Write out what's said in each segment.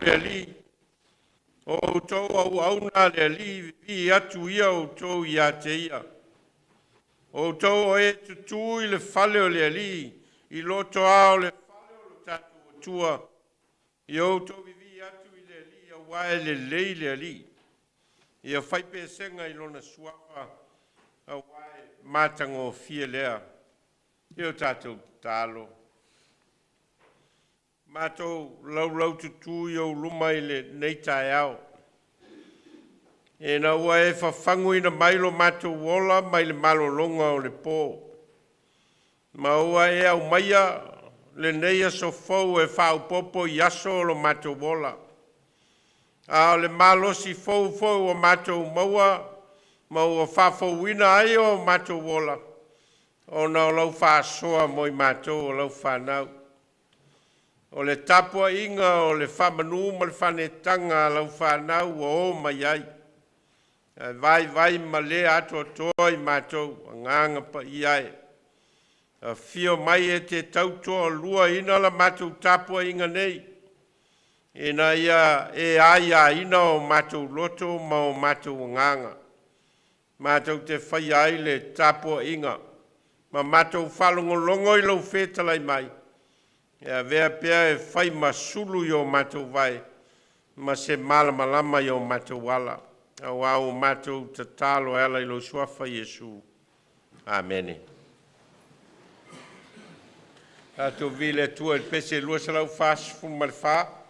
le Alii, o outou o auauna a le Alii, vivii atu ia outou ia te ia. O outou o e tutū i le fale o le Alii i lotoa o le fale o lo tatou Atua, ia outou vivii atu i le Alii aua e lelei le Alii. Ia fai pesega i lona suafa aua e matagofie lea. Ia o tatou tatalo. Matou laulaututu i ou luma i lenei taeao, ina ua e fafaguina mai lo matou ola mai le malologa o le po, ma ua e aumaia lenei aso fou e faaopoopo i aso o lo matou ola. A o le malosi fou foi ua matou maua ma ua faafouina ai o matou ola, ona o lau faasoa mo i matou o lau fanau. O le tapuaiga o le faamanu ma le faaneetaga a lau fanau ua oo mai ai, ae vaivai ma le atoatoa i matou, Agaga Paia e. Afio mai e te tautoaluaina la matou tapuaiga nei, ina ia e aiaina o matou loto ma o matou agaga, matou te faia ai le tapuaiga ma matou faalogologo i lou fetalai mai, e avea pea e fai ma sulu i o matou vae ma se malamalama i o matou ala. Aua ua matou tatalo e ala i lou Suafa Iesu. Amene. Tatou viia le Atua i le pese 244.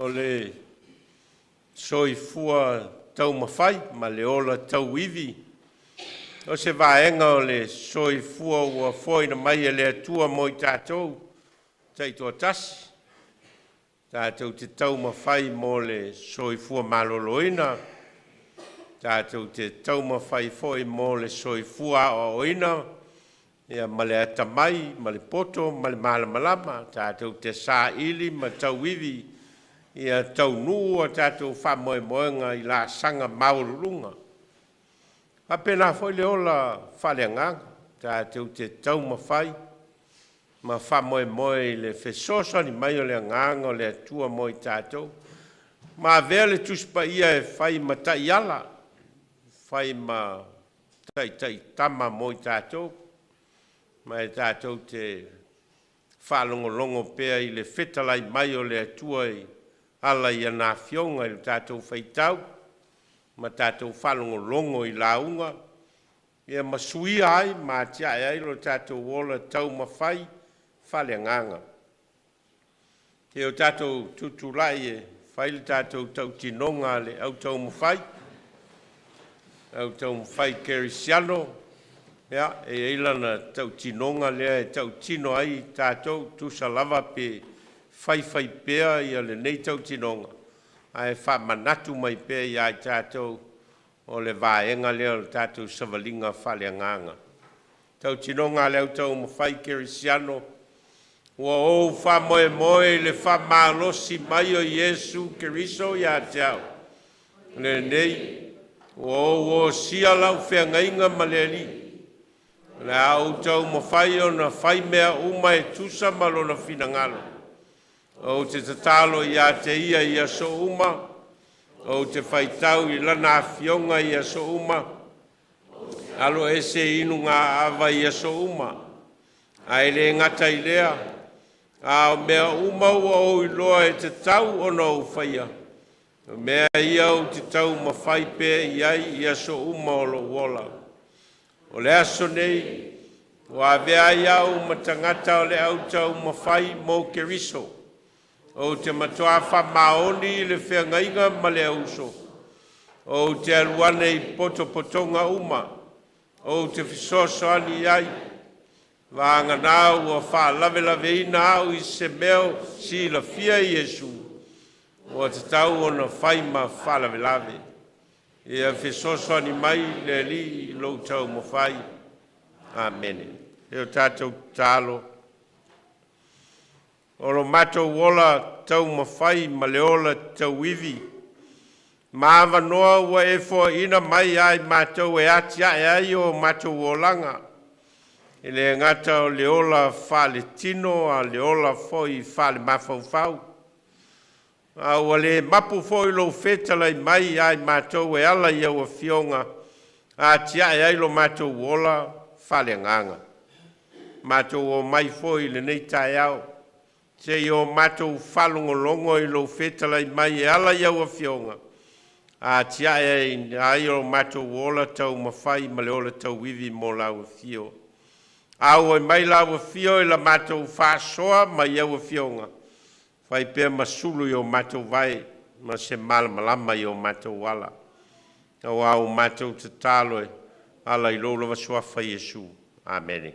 O le soifua taumafai ma le ola tauivi o se vaega o le soifua ua foaina mai e le Atua mo i tatou taitoatasi, tatou te taumafai mo le soifua maloloina, tatou te taumafai foi mo le soifua aoaoina ma le atamai ma le poto ma le malamalama, tatou te saili ma tauivi ia taunuu a tatou faamoemoega i laasaga maualuluga. E faapena foi le ola faaleagaga, tatou te taumafai ma faamoemoe i le fesoasoani mai o le agaga o le Atua mo i tatou, ma avea le Tusi Paia e fai ma taiala, e fai ma taitaitama mo i tatou, ma e tatou te faalogologo pea i le fetalai mai o le Atua e ala i Ana Afioga i le tatou faitau ma tatou faalogologo i lauga ma suia ai ma atiae ai lo tatou ola taumafai faaleagaga. Se i tatou tutulai e fai le tatou tautinoga a le au taumafai, au taumafai kerisiano, ia, e i ai lana tautinoga lea e tautino ai tatou, tusa lava pe faifaipea lenei tautinoga, ae faamanatu mai pea ia i tatou o le vaega lea o le tatou savaliga faaleagaga. Tautinoga a le Au Taumafai Kerisiano, “Ua ou faamoemoe i le faamalosi mai o Iesu Keriso ia te au, o lenei ua ou osia lau feagaiga ma le Alii, o le a ou taumafai ona fai mea uma e tusa ma Lona finagalo. Ou te tatalo ia te Ia i aso uma, ou te faitau i Lana Afioga i aso uma, aloese i inugāava i aso uma. Ae le gata i lea, a o mea uma ua ou iloa e tatau ona ou faia, o mea ia ou te taumafai pea i ai i aso uma o lou ola. O le aso lenei ua avea ai au ma tagata o le au taumafai mo Keriso. Ou te matua faamaoni i le feagaiga ma le auuso, ou te alu ane i potopotoga uma, ou te fesoasoani i ai, vagana ua faalavelaveina au i se mea o silafia e Iesu, ua tatau ona fai ma faalavelave. Ia fesoasoani mai le Alii i lou taumafai. Amene.” E o tatou tatalo. O lo matou ola taumafai ma le ola tauivi ma avanoa ua e foaina mai ia i matou e atiae ai o matou olaga, e le gata o le ola faaletino a o le ola foi faalemafaufau. A ua le mapu foi lou fetalai mai ia i matou e ala i au afioga, atiae ai lo matou ola faaleagaga. Matou omai foi i lenei taeao seia o matou faalogologo i lou fetalai mai e ala i au afioga, atiae ai o matou ola taumafai ma le ola tauivi mo lau afio. Auai mai lau afio i la matou faasoa mai au afioga, fai pea ma sulu i o matou vae ma se malamalama i o matou ala. Aua ua matou tatalo e ala i lou lava suafa Iesu. Amene.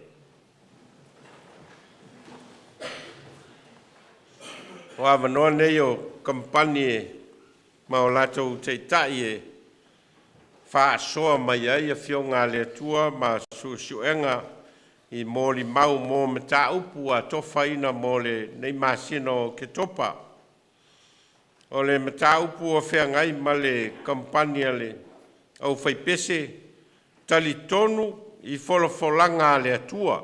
O avanoa nei o kamupani ma o latou taitai e faasoa mai ai Afioga a le Atua ma suesuega i molimau mo mataupu ua atofaina mo lenei masina o Oketopa. O le mataupu ua feagai ma le Kamupani a le Aufaipese, “Talitonu i Folafolaga a le Atua.”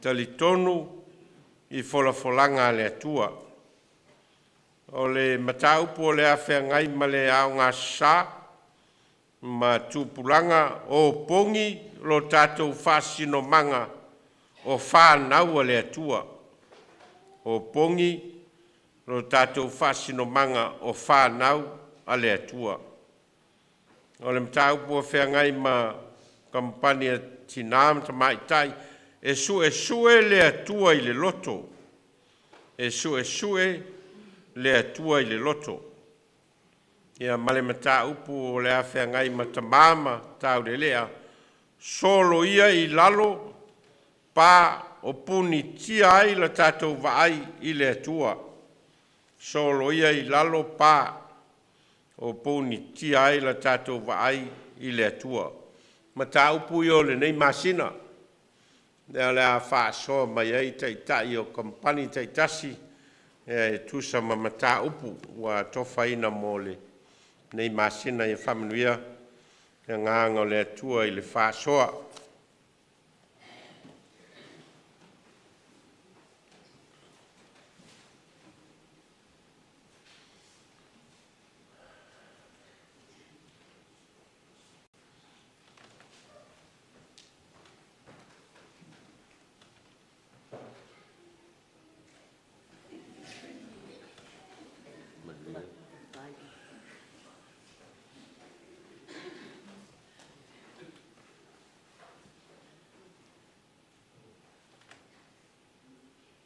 Talitonu i Folafolaga a le Atua. O le mataupu o le a feagai ma le Aoga Sasā ma Tupulaga, o opogi lo tatou faasinomaga o fanau a le Atua. Opogi lo tatou faasinomaga o fanau a le Atua. O le mataupu ua feagai ma Kamupani a Tina ma Tamaitai, e suesue le Atua i le loto. E suesue le Atua i le loto. Ia ma le mataupu o le a feagai ma tamā ma taulelea, soloia i lalo pa o punitia ai la tatou vaai i le Atua. Soloia i lalo pa o punitia ai la tatou vaai i le Atua. Mataupu ia o lenei masina, lea o le a faasoa mai ai taitai o kamupani taitasi e tusa ma mataupu ua atofaina mo lenei masina. Ia faamanuia le agaga o le Atua i le faasoa.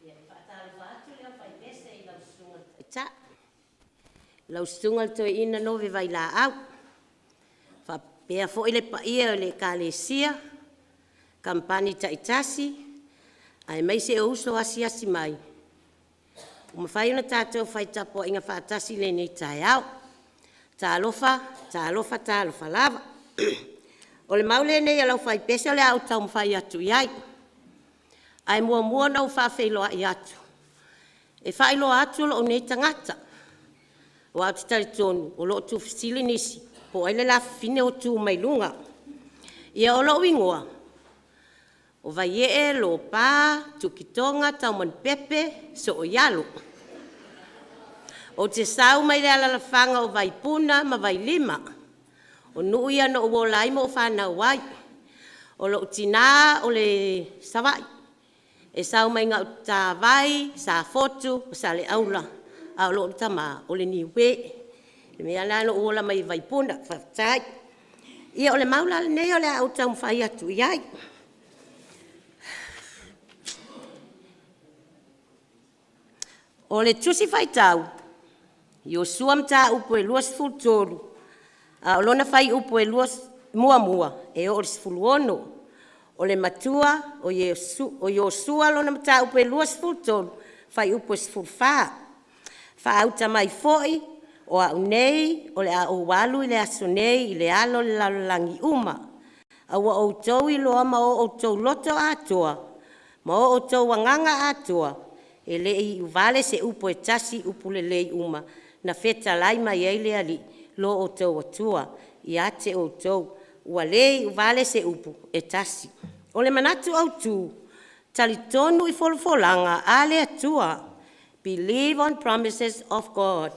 E faatalofa atu le aufaipese i lau Susuga i le Taitai, lau Susuga i le Toeaina Nove Vailaau, faapea foi le paia o le Ekalesia, Kamupani taitasi aemaise o uso asiasi mai ua mafai ona tatou fai tapuaiga faatasi i lenei taeao. Talofa, talofa, talofa lava. O le mau lenei a le aufaipese o le a ou taumafai atu i ai. Ae muamua ona ou faafeiloai atu e faailoa atu lou nei tagata aua ou te talitonu o lo o tuufesili nisi po o ai le la fafine ua tu mai luga. Ia, o lou igoa o Vaiee Lopa Tukitoga Taumanupepe Sooialo. Ou te sau mai le alaalafaga o Vaipuna ma Vailima. O nuu ia na ou ola ai ma ou fanau ai. O lou tina o le Savaii, e sau mai Gautavai Safotu ma Saleaula, a o lou tama o le Niue. O le mea lena na ou ola mai ai i Vaipuna. Faafetai. Ia, o le mau la lenei o le a ou taumafai atu i ai. O le Tusi Faitau Iosua Mataupu e 23 a o lona fuaiupu e 1 e oo i le 16. O le matua o Iosua lona mataupu e 23 fuaiupu e 14. “Faauta mai foi o au nei o le a ou alu i le aso nei i le ala o le lalolagi uma. A ua outou iloa ma o outou loto atoa ma o outou agaga atoa, e le i iuvale se upu e tasi i upu lelei uma na fetalai mai ai le Alii lo outou Atua ia te outou, ua le iuvale se upu e tasi.” O le manatu autu, talitonu i folafolaga a le Atua, believe on promises of God.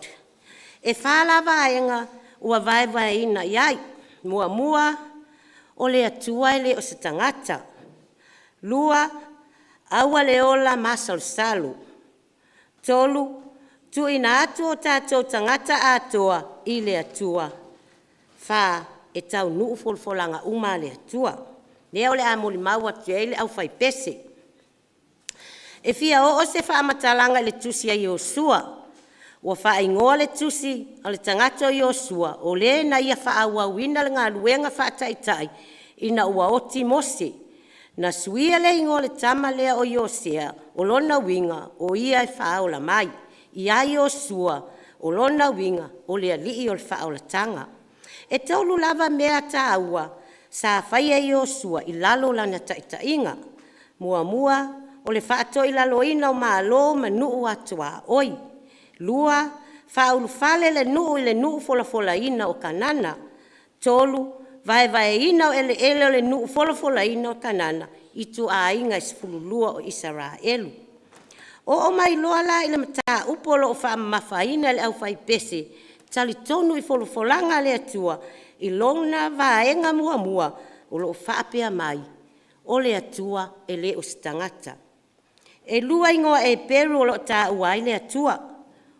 E 4 la vaega ua vaevaeina i ai. Muamua, o le Atua e le o se tagata. Lua, aua le ola masalosalo. Tolu, tuuina atu o tatou tagata atoa i le Atua. Fa, e taunuu folafolaga uma a le Atua. Lea o le a molimau atu ai le aufaipese. E fia oo se faamatalaga i le tusi a Iosefa. Ua faaigoa le tusi o le tagata o Iosefa o le na ia faaauauina le galuega faataitai ina ua oti Mose. Na suia le igoa o le tama lea o Iosea, o lona uiga o ia e faaola mai, ia Iosefa. O lona uiga o le Alii o le faaolataga. E tolu lava mea taua sa faia e Iosefa i lalo o lana taitaiga. Muamua, o le faatoilaloina o malo ma nuu tuaoi. Lua, faaulufale le nuu i le nuu folafolaina o Kanana. Tolu, vaevaeina o eleele o le nuu folafolaina o Kanana i ituaiga e 12 o Isaraelu. Oo mai loa la i le mataupu o loo faamamafaina e le aufaipese, talitonu i folafolaga a le Atua i lona vaega muamua o loo faapea mai, o le Atua e le o se tagata. E 2 igoa Eperu o loo taua ai le Atua,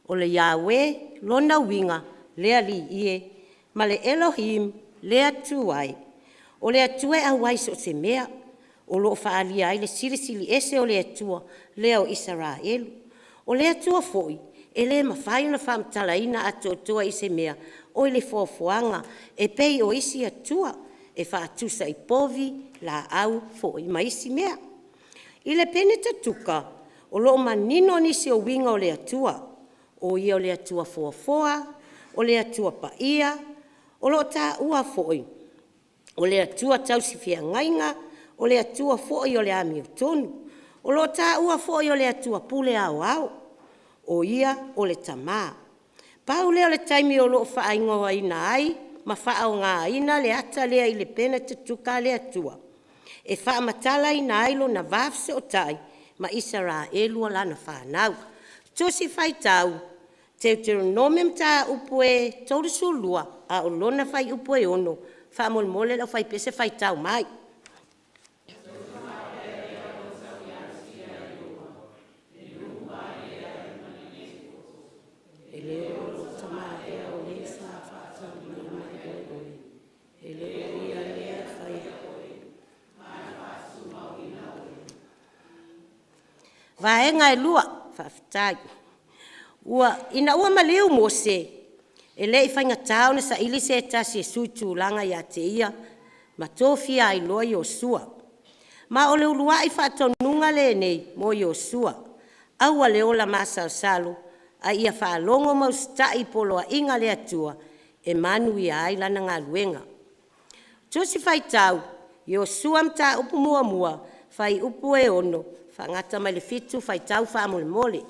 o le Iaua lona uiga le Alii e, ma le Elohim le Atua e. O le Atua e auai i so o se mea. O lo o faaalia ai le Silisili Ese o le Atua lea o Isaraelu. O le Atua foi E le mafai ona faamatalaina atoatoa i se mea o le foafoaga e pei o isi atua e faatusa i povi, laau foi ma isi mea. I le Penitatuka o lo o manino nisi o uiga o le Atua, o Ia o le Atua foafoa, o le Atua paia. O lo o taua foi o le Atua tausi feagaiga, o le Atua foi o le amiotonu. O lo o taua foi o le Atua pule aoao, o Ia o le Tama. Pau lea o le taimi o lo o faaigoaina ai ma faaaogaina le ata lea i le Penitatuka a le Atua e faamatalaina ai lona va fesootai ma Isaraelu o lana fanau. Tusi Faitau Teuteronome Mataupu e 32 a o lona fuaiupu e 6. Faamolemole le aufaipiese faitau mai. Vaega e 2. Faafetai. Ina ua maliu Mose e le i faigata ona saili se tasi e suitulaga ia te ia ma tofia ai loa Iosefa. Ma o le uluai faatonuga lenei mo Iosefa, aua le ola masalosalo a ia faalogo ma usitai i poloaiga a le Atua e manuia ai lana galuega. Tusi Faitau Iosua Mataupu 1 fuaiupu e 6 faagata mai le 7. Faitau faamolemole.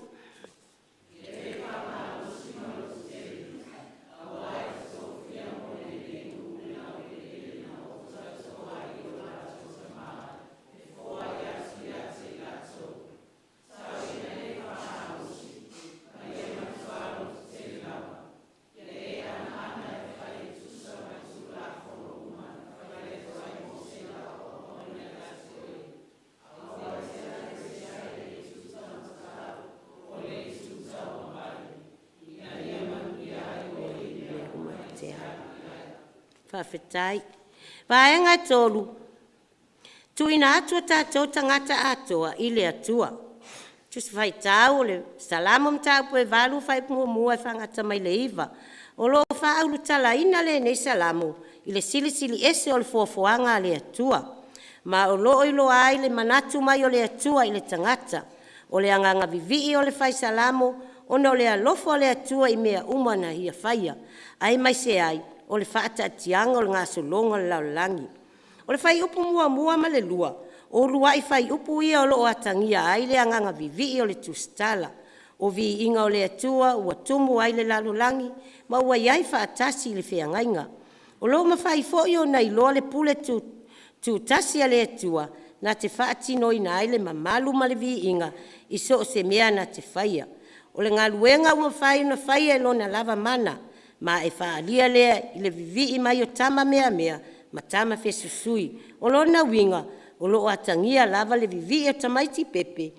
Faafetai. Vaega e 3, tuuina atu o tatou tagata atoa i le Atua. Tusi Faitau o le Salamo Mataupu e 8 fuaiupu 1 e faagata mai le 9. O lo o faaulutalaina lenei Salamo i le Silisili Ese o le foafoaga a le Atua, ma o lo o iloa ai le manatu mai o le Atua i le tagata. O le agaga vivii o le fai Salamo ona o le alofa o le Atua i mea uma na ia faia, aemaise ai o le faataatiaga o le gasologa o le lalolagi. O le fuaiupu 1 ma le 2, o uluai fuaiupu ia o lo o atagia ai le agaga vivii o le tusitala. O viiga o le Atua ua tumu ai le lalolagi ma ua i ai faatasi le feagaiga. O lo o mafai foi ona iloa le pule tutasi a le Atua na te faatinoina ai le mamalu ma le viiga i so o se mea na te faia. O le galuega ua mafai ona faia i lona lava mana, ma e faaalia lea i le vivii mai o tama meamea ma tama fesusui. O lona uiga o lo o atagia lava le vivii o tamaiti pepe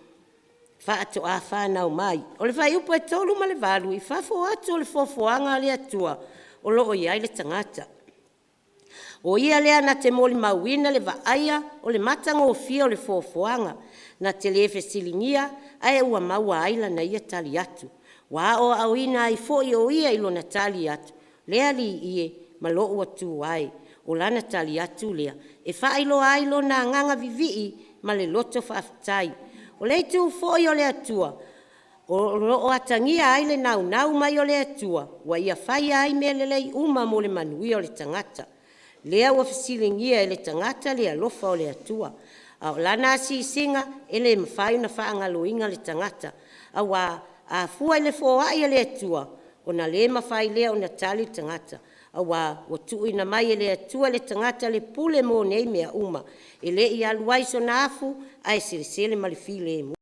faatoa fanau mai. O le fuaiupu 3 ma le 8, i fafo atu o le foafoaga a le Atua o lo o i ai le tagata, o ia lea na te molimauina le vaaia o le matagofie o le foafoaga, na te le fesiligia ae ua maua ai lana ia tali atu, ua aoaoina ai foi o ia i lona tali atu, le Alii e, ma lou Atua e. O lana tali atu lea e faailoa ai lona agaga vivii ma le loto faafetai. O le itu foi o le Atua o lo o atagia ai le naunau mai o le Atua ua ia faia ai mea lelei uma mo le manuia o le tagata, lea ua fesiligia e le tagata le alofa o le Atua. A o lana asiasiga e le mafai ona faagaloina le tagata, aua a fua i le foai a le Atua, ona le mafai lea ona tali le tagata, aua ua tuuina mai e le Atua le tagata le pule mo nei mea uma, e le i alu ai sona afu ae selesele ma le filemu.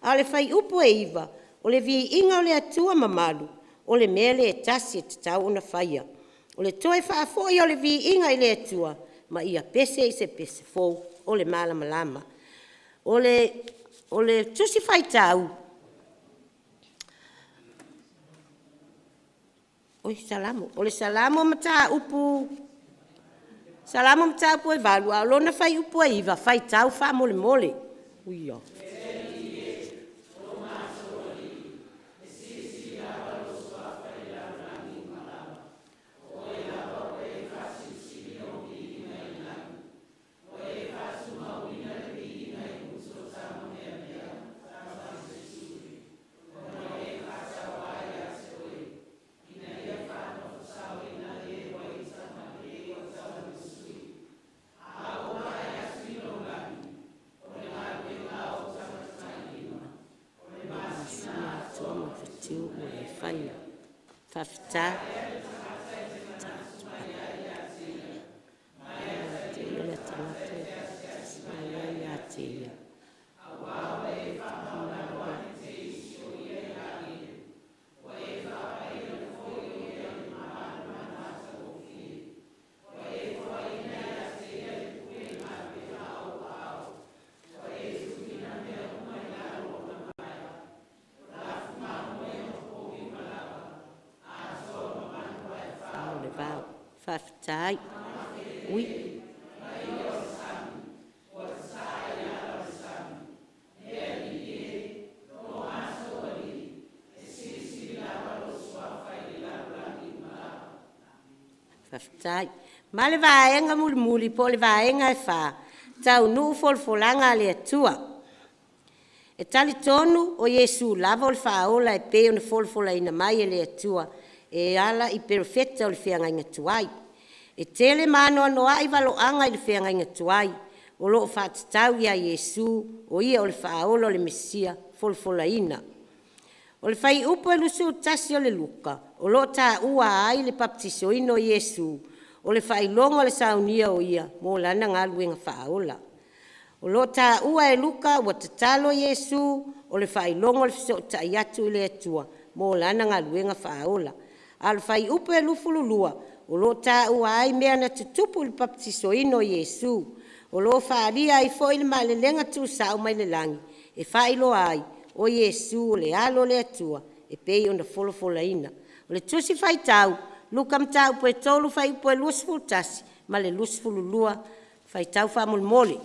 A o le fuaiupu e 9, o le viiga o le Atua mamalu o le mea lea e tasi e tatau ona faia, o le toe faafoi o le viiga i le Atua ma ia pese i se pese fou o le malamalama. O le Tusi Faitau Salamo, o le Salamo Mataupu e 8 a o lona fuaiupu e 9, faitau faamolemole. Faafetai. Faafetai. Ui. Faafetai. Ma le vaega mulimuli po o le vaega e fa, taunuu folafolaga a le Atua. E talitonu o Iesu lava o le Faaola e pei ona folafolaina mai e le Atua e ala i Perofeta o le Feagaiga Tuai. E tele ma anoanoai valoaga i le Feagaiga Tuai o lo o faatatau ia Iesu o ia o le Faaola o le Mesia folafolaina. O le Fuaiupu 21 o le Luka o lo o taua ai le papatisoina o Iesu, o le faailoga o le saunia o ia mo lana galuega faaola. O lo o taua e Luka ua tatalo Iesu o le faailoga o le fesootai atu i le Atua mo lana galuega faaola. A o le Fuaiupu 22 o lo o taua ai mea na tutupu i le papatisoina o Iesu. O lo o faaalia ai foi le malelega tuusao mai le lagi e faailoa ai o Iesu o le Alo o le Atua e pei ona folafolaina. O le Tusi Faitau Luka Mataupu e 3 fuaiupu 21 ma le 22, faitau faamolemole.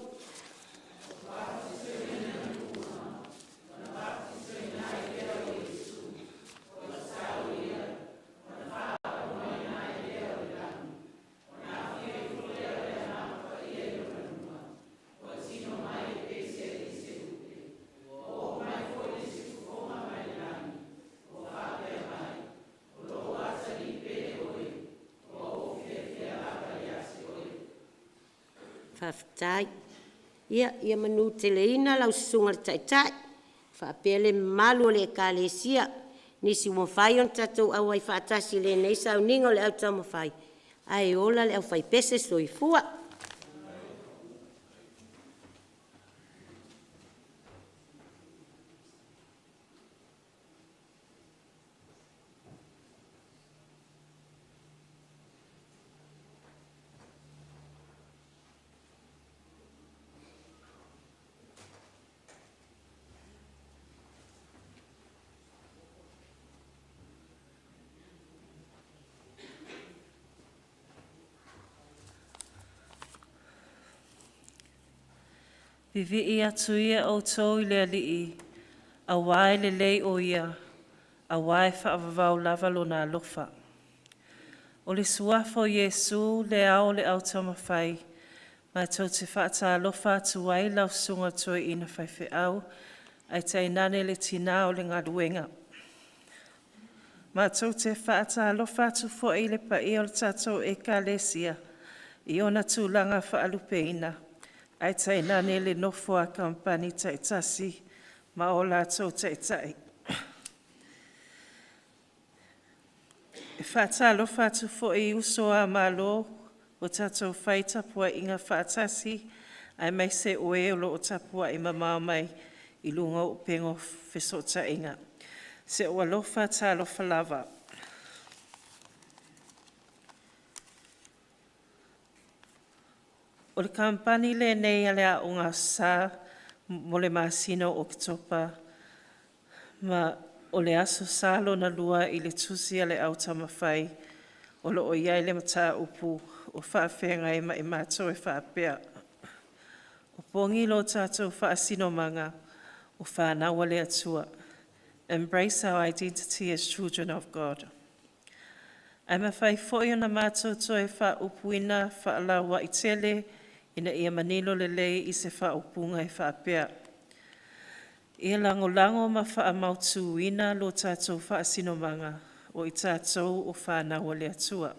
Faafetai. Ia manuteleina lau Susuga i le Taitai faapea le mamalu o le Ekalesia i nisi ua mafai ona tatou auai faatasi i lenei sauniga o le au taumafai, ae ola le aufaipese soifua. Vivii atu ia outou i le Alii, aua e lelei o Ia, aua e faavavau lava Lona alofa. O le Suafa o Iesu le Ao o le Autaumafai, matou te faatalofa atu ai i lau Susuga i le Toeaina faifeau, ae tainane le tina o le galuega. Matou te faatalofa atu foi i le paia o le tatou Ekalesia i ona tulaga faalupeina, ae tainane le nofo a kamupani taitasi ma o latou taitai. E faatalofa atu foi i uso a Malo ua tatou fai tapuaiga faatasi, aemaise o e o lo o tapuai mamao mai i luga o upega o fesootaiga. Si ou alofa talofa lava. O le Kamupani lenei a le Aoga Aso Sa mo le masina o Oketopa ma o le Aso Sa lona lua i le Tusi a le Autaumafai o lo o i ai le mataupu o faafeagai ma i matou e faapea, Opogi lo tatou faasinomaga, o fanau a le Atua. Embrace our identity as children of God. Ae mafai foi ona matou toe faaupuina faalauaitele ina ia manino lelei i se faaupuga e faapea, Ia lagolago ma faamautuina lo tatou faasinomaga o i tatou o fanau a le Atua.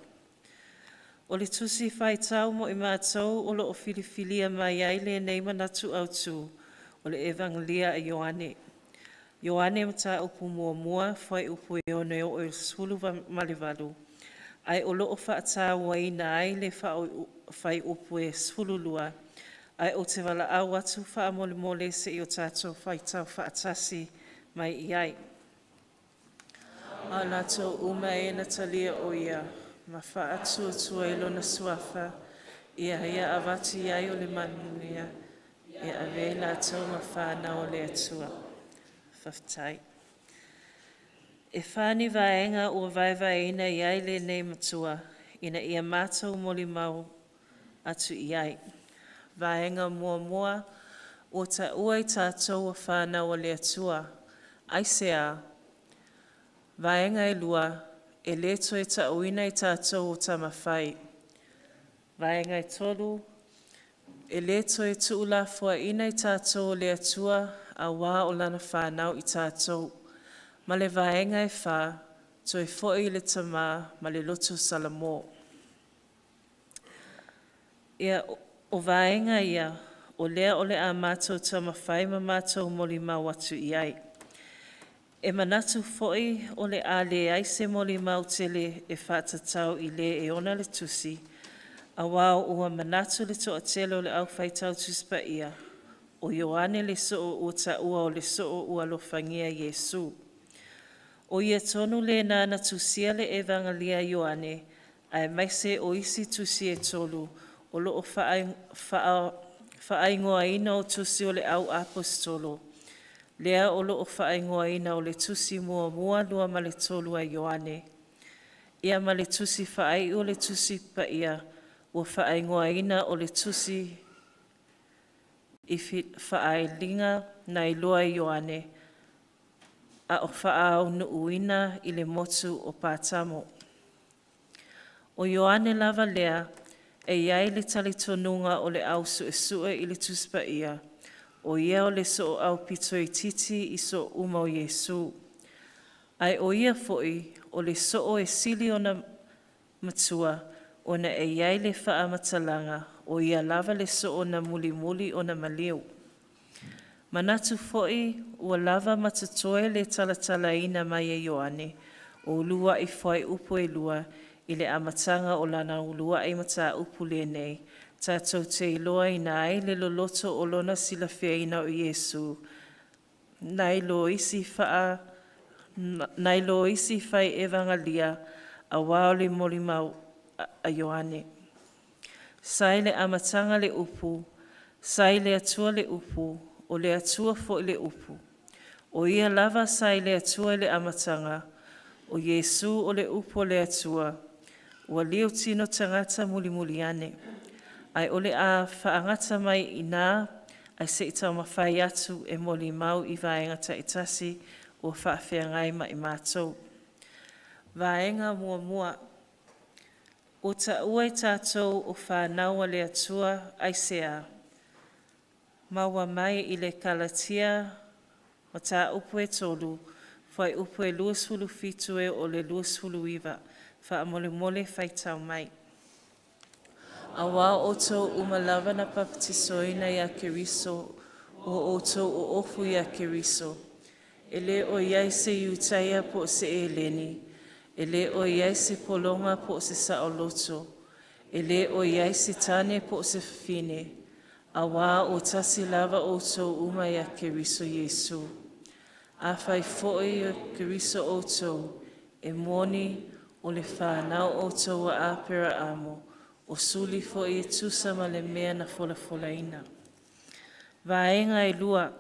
O le Tusi Faitau mo i matou o lo o filifilia mai ai lenei manatu autu, o le Evagelia a Ioane. Ioane Mataupu 1, fuaiupu e 6 e oo i le 18, ae o loo faatauaina ai le fuaiupu e 12, ae ou te valaau atu faamolemole sei o tatou faitau faatasi mai i ai. A o latou uma e na talia o ia ma faatuatua i Lona Suafa, ia ia avatu i ai o le manuia, e avea i latou ma fanau a le Atua. Faafetai. E fa ni vaega ua vaevaeina i ai lenei matua ina ia matou molimau atu i ai. Vaega muamua, ua taua i tatou o fanau a le Atua. Aisea? Vaega e 2, e le toe taʻuina i tatou o tamafai. Vaega e 3, e le toe tuulafoaiina i tatou o le Atua auā o lana fanau i tatou. Ma le vaega e 4, toe foi i le Tamā ma le loto salamo. Ia, o vaega ia, o lea o le a matou taumafai ma matou molimau atu i ai. E manatu foi o le a leai se molimau tele e faatatau i le e ona le tusi, auā ua manatu le toatele o le aufaitau Tusi Paia, o Ioane le soo ua taua o le soo ua alofagia Iesu. O ia tonu lena na tusia le Evagelia a Ioane, aemaise o isi tusi e 3 o loo faaigoaina o tusi o le au Aposetolo, lea o loo faaigoaina o le tusi 1, 2 ma le 3 a Ioane. Ia ma le tusi faaiu o le Tusi Paia ua faaigoaina o le tusi i faaaliga na iloa e Ioane a o faaunuuina i le motu o Patamo. O Ioane lava lea e i ai le talitonuga o le au suesue i le Tusi Paia, o ia o le soo aupito itiiti i soo uma o Iesu. Ae o ia foi o le soo e sili ona matua ona e i ai le faamatalaga o ia lava le soo na mulimuli ona maliu. Manatu foi ua lava ma totoe le talatalaina mai e Ioane o uluai fuaiupu e 2 i le amataga o lana uluai mataupu lenei, tatou te iloaina ai le loloto o lona silafiaina o Iesu nai lo isi fai evagalia, auā o le molimau a Ioane. Sa i le amataga le upu, sa i le Atua le upu, o le Atua foi le upu. O ia lava sa i le Atua i le amataga, o Iesu o le upu a le Atua, ua lio tino tagata mulimuli ane. Ae o le a faagata mai i ina, ae se i taumafai atu e molimau i vaega taitasi ua faafeagai ma i matou. Vaega 1. Ua taua i tatou o fanau a le Atua. Aisea? Maua mai i le Kalatia Mataupu e 3, fuaiupu e 27 e oo i le 29. Faamolemole faitau mai. Auā o outou uma lava na papatisoina ia Keriso, ua outou oofu ia Keriso. E le o i ai se Iutaia po o se Eleni, e le o i ai se pologa po o se saoloto, e le o i ai se tane po o se fafine, auā ua tasi lava outou uma ia Keriso Iesu. Afai foi o Keriso outou, e moni o le whanau o tou a Aperaamo, o suli foi e tusa ma le mea na folafolaina. Vaega e 2,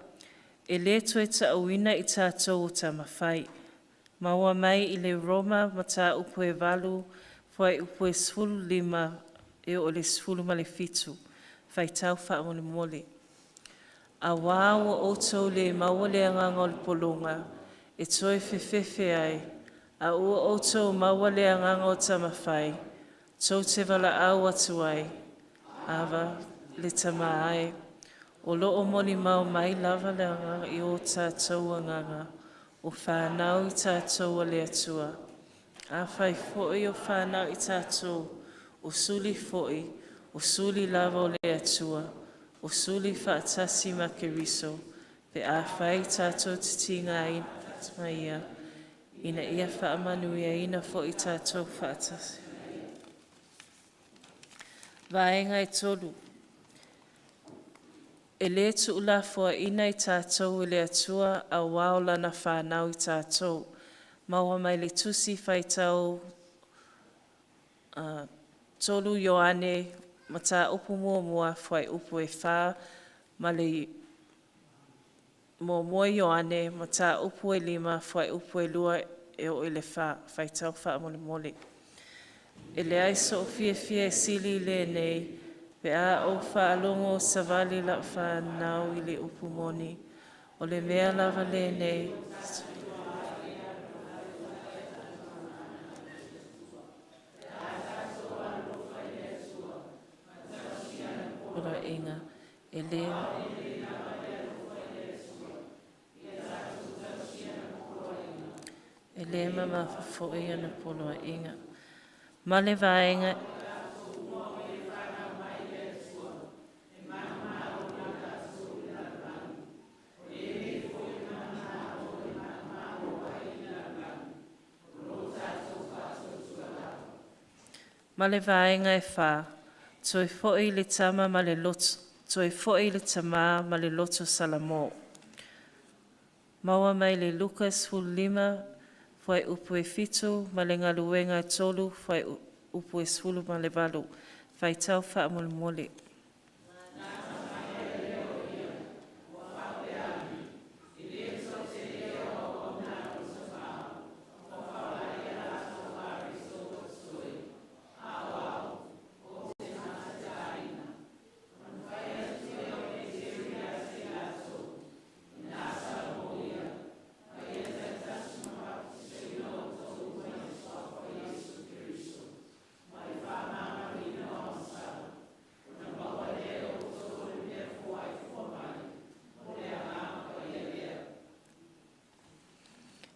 e le toe taʻuina i tatou o tamafai. Maua mai i le Roma Mataupu e 8, fuaiupu e 15 e oo i le 17. Faitau faamolemole. Auā ua outou le maua le agaga o le pologa e toe fefefe ai, a ua outou maua le agaga o tamafai, tou te valaau atu ai, Ava le Tamā e, o loo molimau mai lava le agaga i o tatou agaga, o whanau i tātou a le Atua. Afai foi o whanau i tātou, o suli foi, o suli lava o le Atua, o suli faatasi ma Keriso. Pe afai tatou te tigaina ma Ia, ina ia faamanuiaina foi tatou faatasi. Vaega e 3, e lē tuulafoaiina i tatou e le Atua auā o Lana fanau i tatou. Maua mai le Tusi Faitau 3 Ioane Mataupu 1 fuaiupu 4 ma le 1 Ioane Mataupu 5 fuaiupu 2 e oo i le 4. Faitau faamolemole. E leai so'u fiafia e sili i lenei, pe a ou faalogo o savali lau fanau i le upu moni. O le mea lava lenei, e le E lē mamafa foi ona poloaiga. Ma le vaega Ma le vaega e 4, toe foi le tama ma le loto, toe foi le tamā ma le loto salamo. Maua mai le Luka 15, fuaiupu e 7 ma le Galuega e 3, fuaiupu e 18. Faitau faamolemole.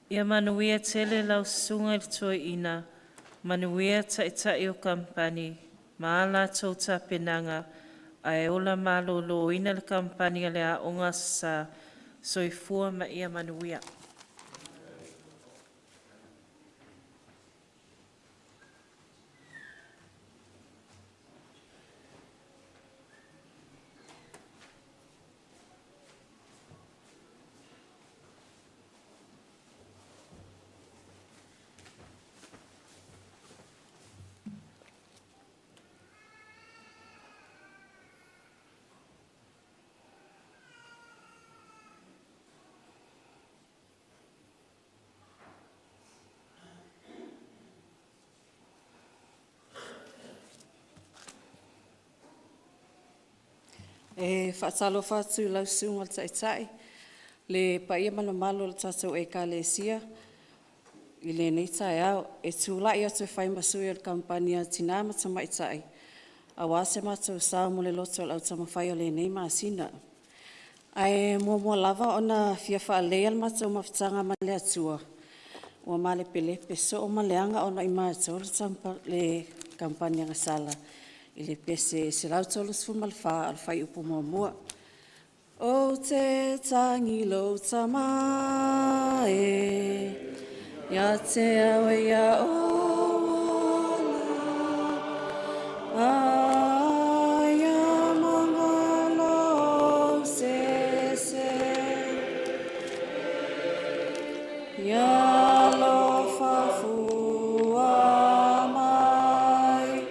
Ia manuia tele lau susuga i le toeaina, manuia taitai o kamupani, ma a latou tapenaga, ae ola malōlōina le kamupani a le Aoga Aso Sa. Soifua ma ia manuia. E faatalofa atu i lau Susuga i le Taitai, le paia ma le mamalu o le tatou Ekalesia i lenei taeao. E tulai atu e fai ma sui o le Kamupani a Tina ma Tamaitai aua se matou sao mo le Loto a le Au Taumafai o lenei masina. Ae muamua lava ona fia faaleleia le matou mafutaga ma le Atua ua malepelepe soo ma leaga ona o matou le Kamupani Agasala i le pese 134 o le fuaiupu 1. Ou te tagi lou Tama e, ia te au e ia ou ola, aia mangalo ou sese. Ia alofa fua mai,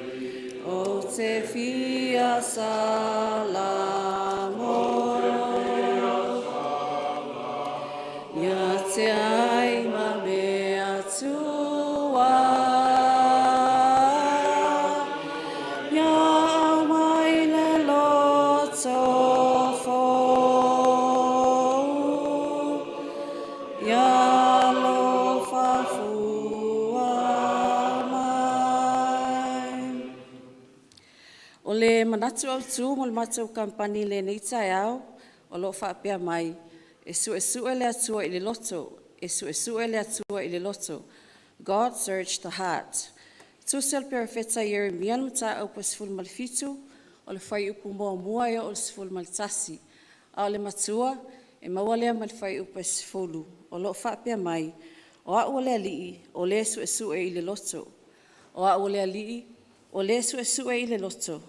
ou te fia salamo. Ia te ai ma mea tua, ia aumai le loto fou, ia alofa fua mai. O le manatu autu mo le matou kamupani i lenei taeao o lo o faapea mai, e suesue le Atua i le loto, e suesue le Atua i le loto. God search the heart. Tusi a le Perofeta Ieremia le mataupu e 17 o le fuaiupu 1 e oo i le 11. A o le matua E maua lea mai le fuaiupu e 10 o lo o faapea mai, “O a'u o le Alii o le su'esu'e i le loto, o a'u o le Alii o le su'esu'e i le loto,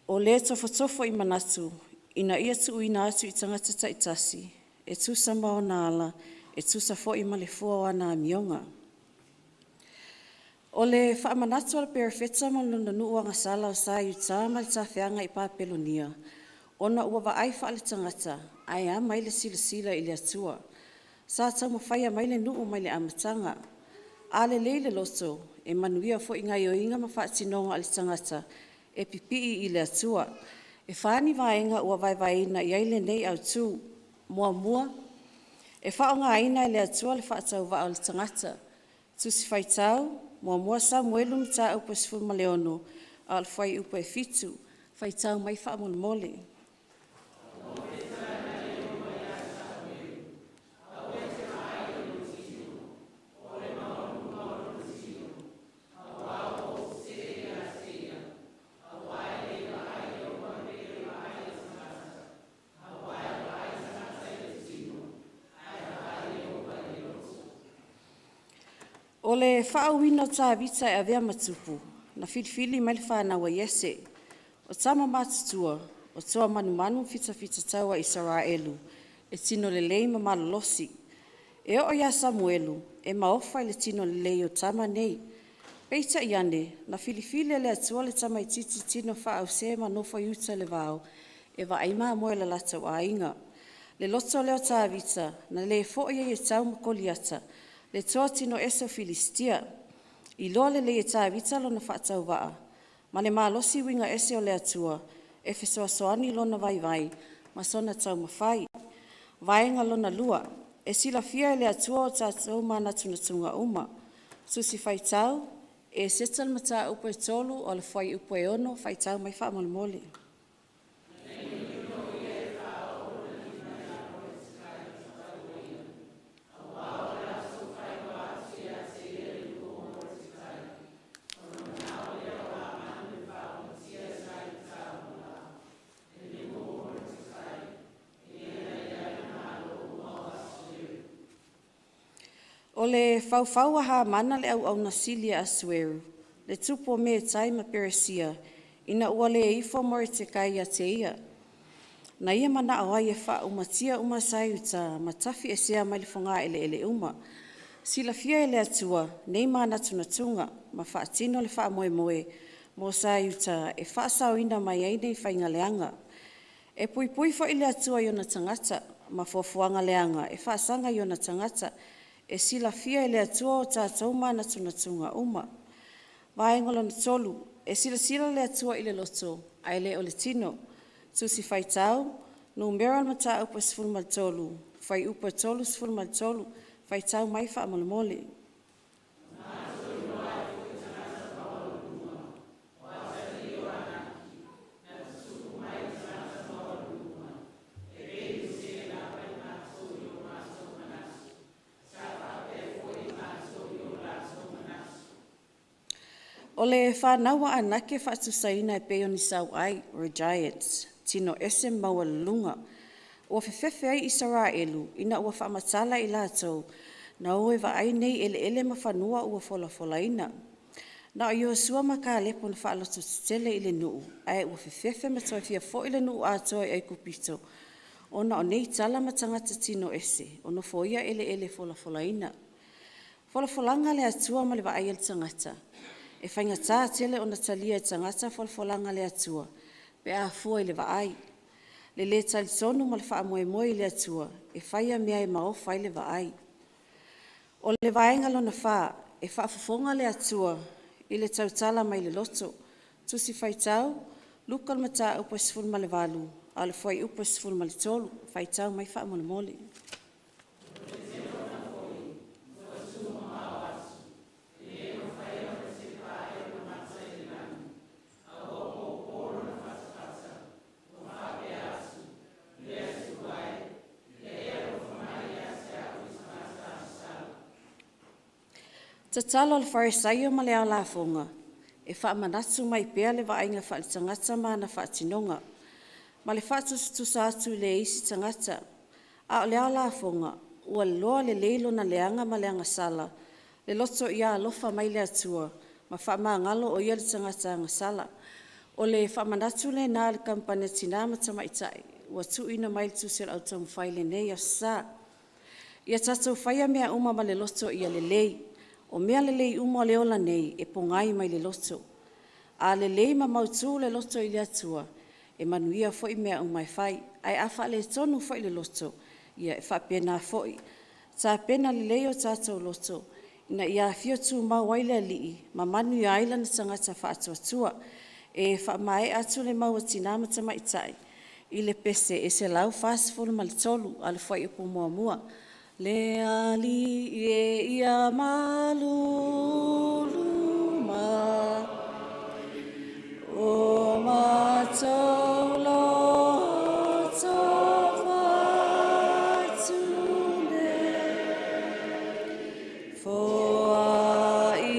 o le tofotofo i manatu, ina ia tuuina atu i tagata taitasi e tusa ma ona ala, e tusa foi ma le fua o ana amioga.” O le faamanatu a le Perofeta ma lona nuu agasala o Sa Iuta ma le tafeaga i Papelonia, ona ua vaai faaletagata ae ama ai le silasila i le Atua. Sa taumafaia mai le nuu mai le amataga. A lelei le loto e manuia foi gaoioiga ma faatinoga a le tagata e pipii i le Atua. E fa ni vaega ua vaevaeina i ai lenei autu. Muamua, e faaaogaina e le Atua le faatauvaa o le tagata. Tusi Faitau 1 Samuelu mataupu e 16 a o le fuaiupu e 7. Faitau mai faamolemole. O le faauuina o Tavita e avea ma tupu, na filifili mai le fanau a Iese. O tama matutua o toa manumanu ma fitafita taua i Isaraelu e tino lelei ma malolosi. E oo ia Samuelu e maofa i le tino lelei o tama nei. Peitai ane, na filifili e le Atua le tamaitiiti tino faaause ma nofo i uta i le vao e vaai mamoe a le latou aiga. Le loto lea o Tavita na le foi ai e tau ma Koliata le toa tino ese o Filisitia. Iloa lelei e Tavita lona faatauvaa ma le malosi uiga ese o le Atua e fesoasoani lona vaivai ma sona taumafai. Vaega Lona Lua, e silafia e le Atua o tatou manatunatuga uma. Tusi Faitau Eseta mataupu e 3 o le fuaiupu e 6, faitau mai faamolemole. O le faufau a Hamana le auauna sili a Asueru, le tupu o Metai ma Peresia, ina ua le ifo Moretekai ia te ia, na ia manao ai e faaumatia uma Sa Iuta ma tafiesea mai le fogaeleele uma. Silafia e le Atua nei manatunatuga ma faatino le faamoemoe mo Sa Iuta e faasaoina mai ai nei faiga leaga. E puipui foi le Atua i ona tagata ma fuafuaga leaga e faasaga i ona tagata. E silafia e le Atua o tatou manatunatuga uma. Vaega Lona Tolu, e silasila le Atua i le loto ae le o le tino. Tusi Faitau Numera le Mataupu e 13, fuaiupu e 33, faitau mai faamolemole. O le fanau a Anake faatusaina e pei o ni sauai or giants, tino ese ma maualuluga. Ua fefefe ai Isaraelu ina ua faamatala i latou na o e vaai nei eleele ma fanua ua folafolaina. Na o Iosua ma Kalepo na faalototetele i le nuu ae ua fefefe ma toe fia foi le nuu atoa i Aikupito ona o nei tala ma tagata tino ese o nofoia eleele folafolaina. Folafolaga a le Atua ma le vaai a le tagata, e faigata tele ona talia e tagata folafolaga a le Atua pe a fua i le vaai. Le le talitonu ma le faamoemoe i le Atua e faia mea e maofa ai le vaai. O le vaega lona fa, e faafofoga le Atua i le tautala mai le loto. Tusi Faitau Luka mataupu e 18 a o le fuaiupu e 13, faitau mai faamolemole. Tatalo a le Farisaio ma le Ao Lafoga, e faamanatu mai pea le vaaiga faaletagata ma ana faatinoga. ma le faatusatusa atu i le isi tagata. A o le a lafoga? Ua iloa lelei lona leaga ma le agasala, le loto ia alofa mai le Atua ma faamagalo o ia le tagata agasala. O le faamanatu lena a le Kampani a Tina ma Tamaitai ua tuuina mai i le Tusi a le Au Taumafai i lenei Aso Sa. Ia tatou faia mea uma ma le loto ia lelei, o mea lelei uma o le ola nei e pogai mai le loto. A lelei ma mautu le loto i le Atua e manuia foi mea uma e fai, ae a faaletonu foi le loto, ia e faapena foi. Tapena lelei o tatou loto ina ia afio tumau ai le Alii ma manuia ai lona tagata faatuatua. E faamaea atu le mau a Tina ma Tamaitai i le pese e 143 a o le fuaiupu 1. Le Alii e ia malulu mai, O matou loto faatune, Foai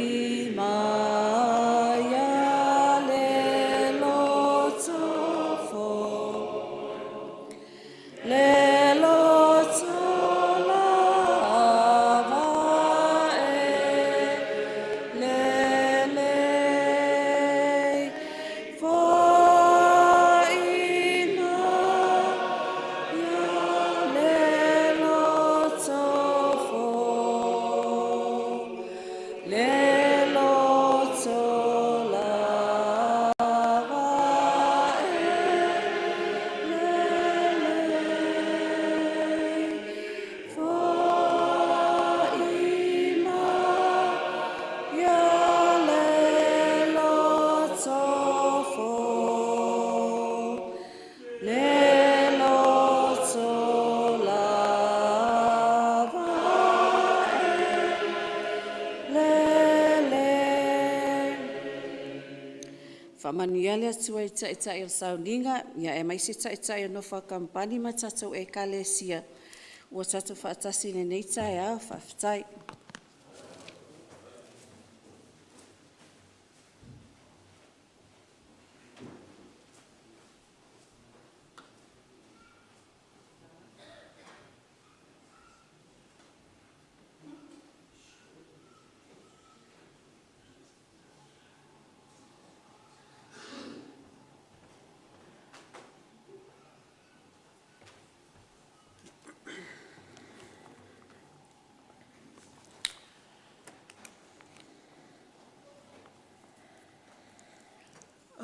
mai ia le loto fou, Le loto lava e lelei, Foai mai ia le loto fou, Le loto lava e lelei, Foai mai ia le loto fou, Le loto lava e lelei. Faamanuia le Atua i Taitai o le sauniga aemaise Taitai o nofo a kamupani ma tatou Ekalesia ua tatou faatasi i lenei taeao. Faafetai.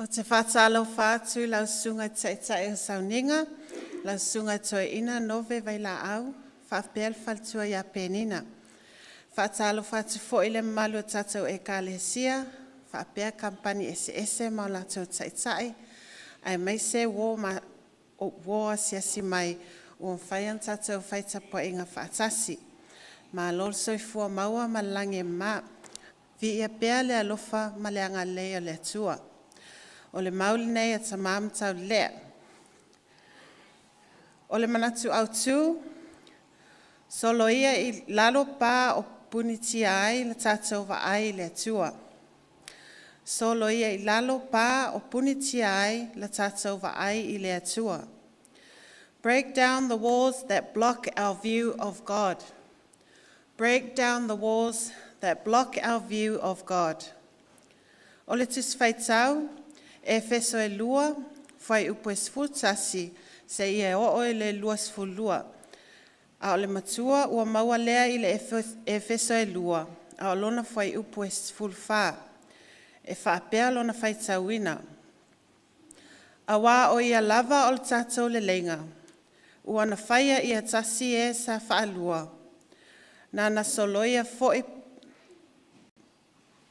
Ou te faatalofa atu i lau Susuga i le Taitai o le Sauniga, lau Susuga i le Toeaina Nove Vailaau faapea le faletua ia Penina. E faatalofa atu foi i le mamalu o tatou Ekalesia faapea Kamupani eseese ma o latou taitai aemaise uo asiasi mai ua mafai ona tatou fai tapuaiga faatasi. Malo le soifua maua ma le lagi e mama, viia pea le alofa ma le agalelei o le Atua. O le mau lenei a Tama ma Taulelea, o le manatu autu, “Soloia i lalo pa o punitia ai le tatou vaai i le Atua.” Soloia i lalo pa o punitia ai le tatou vaai i le Atua. Break down the walls that block our view of God. Break down the walls that block our view of God. O le Tusi Faitau, Efeso e 2, fuaiupu e 11 seia oo i le 22. A o le matua ua maua lea i le Efeso e 2, a o lona fuaiupu e 14. E faapea lona faitauina, Auā o Ia lava o le tatou leleiga, ua na faia ia tasi e sa faalua, na soloia foi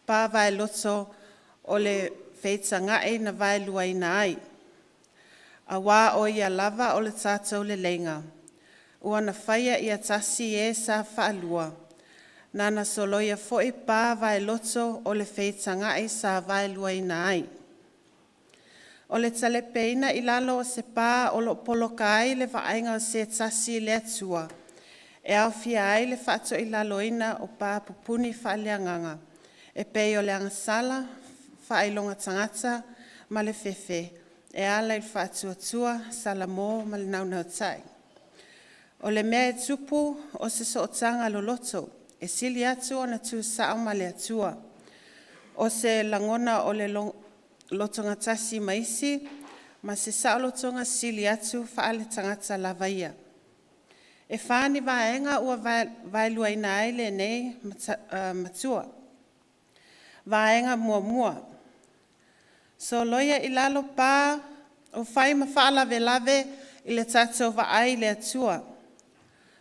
pa vaeloto o le feitagai na vaeluaina ai. Auā o Ia lava o le tatou leleiga, ua na faia ia tasi e sa faalua, na soloia foi pa vaeloto o le feitagai sa vaeluaina ai. O le talepeina i lalo o se pa o loo poloka ai le vaaiga o se tasi i le Atua, e aofia ai le faatoilaloina o pa pupuni faaleagaga e pei o le agasala, faailoga tagata ma le fefe. e ala i le faatuatua, salamo ma le naunautai. O le mea e tupu o se sootaga loloto e sili atu ona tutusao ma le Atua. O se lagona o le lotogatasi ma isi ma se saolotoga sili atu faaletagata lava ia. E fa ni vaega ua vaeluaina ai lenei matua. Vaega muamua, soloia i lalo pa o fai ma faalavelave i le tatou vaai i le Atua.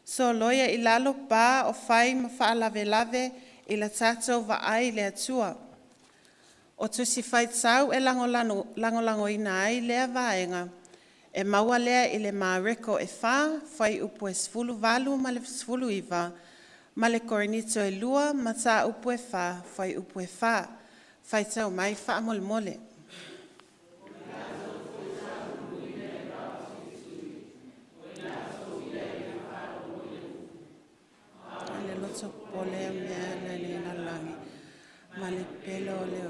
Soloia i lalo pa o fai ma faalavelave i le tatou vaai i le Atua. O Tusi Faitau e lagolagoina ai lea vaega e maua lea i le Mareko e 4 fuaiupu e 18 ma le 19 ma le Korinito 2 mataupu e 4 fuaiupu e 4. Faitau mai faamolemole. Le loto popole o mea i le lalolagi ma le pepelo o le o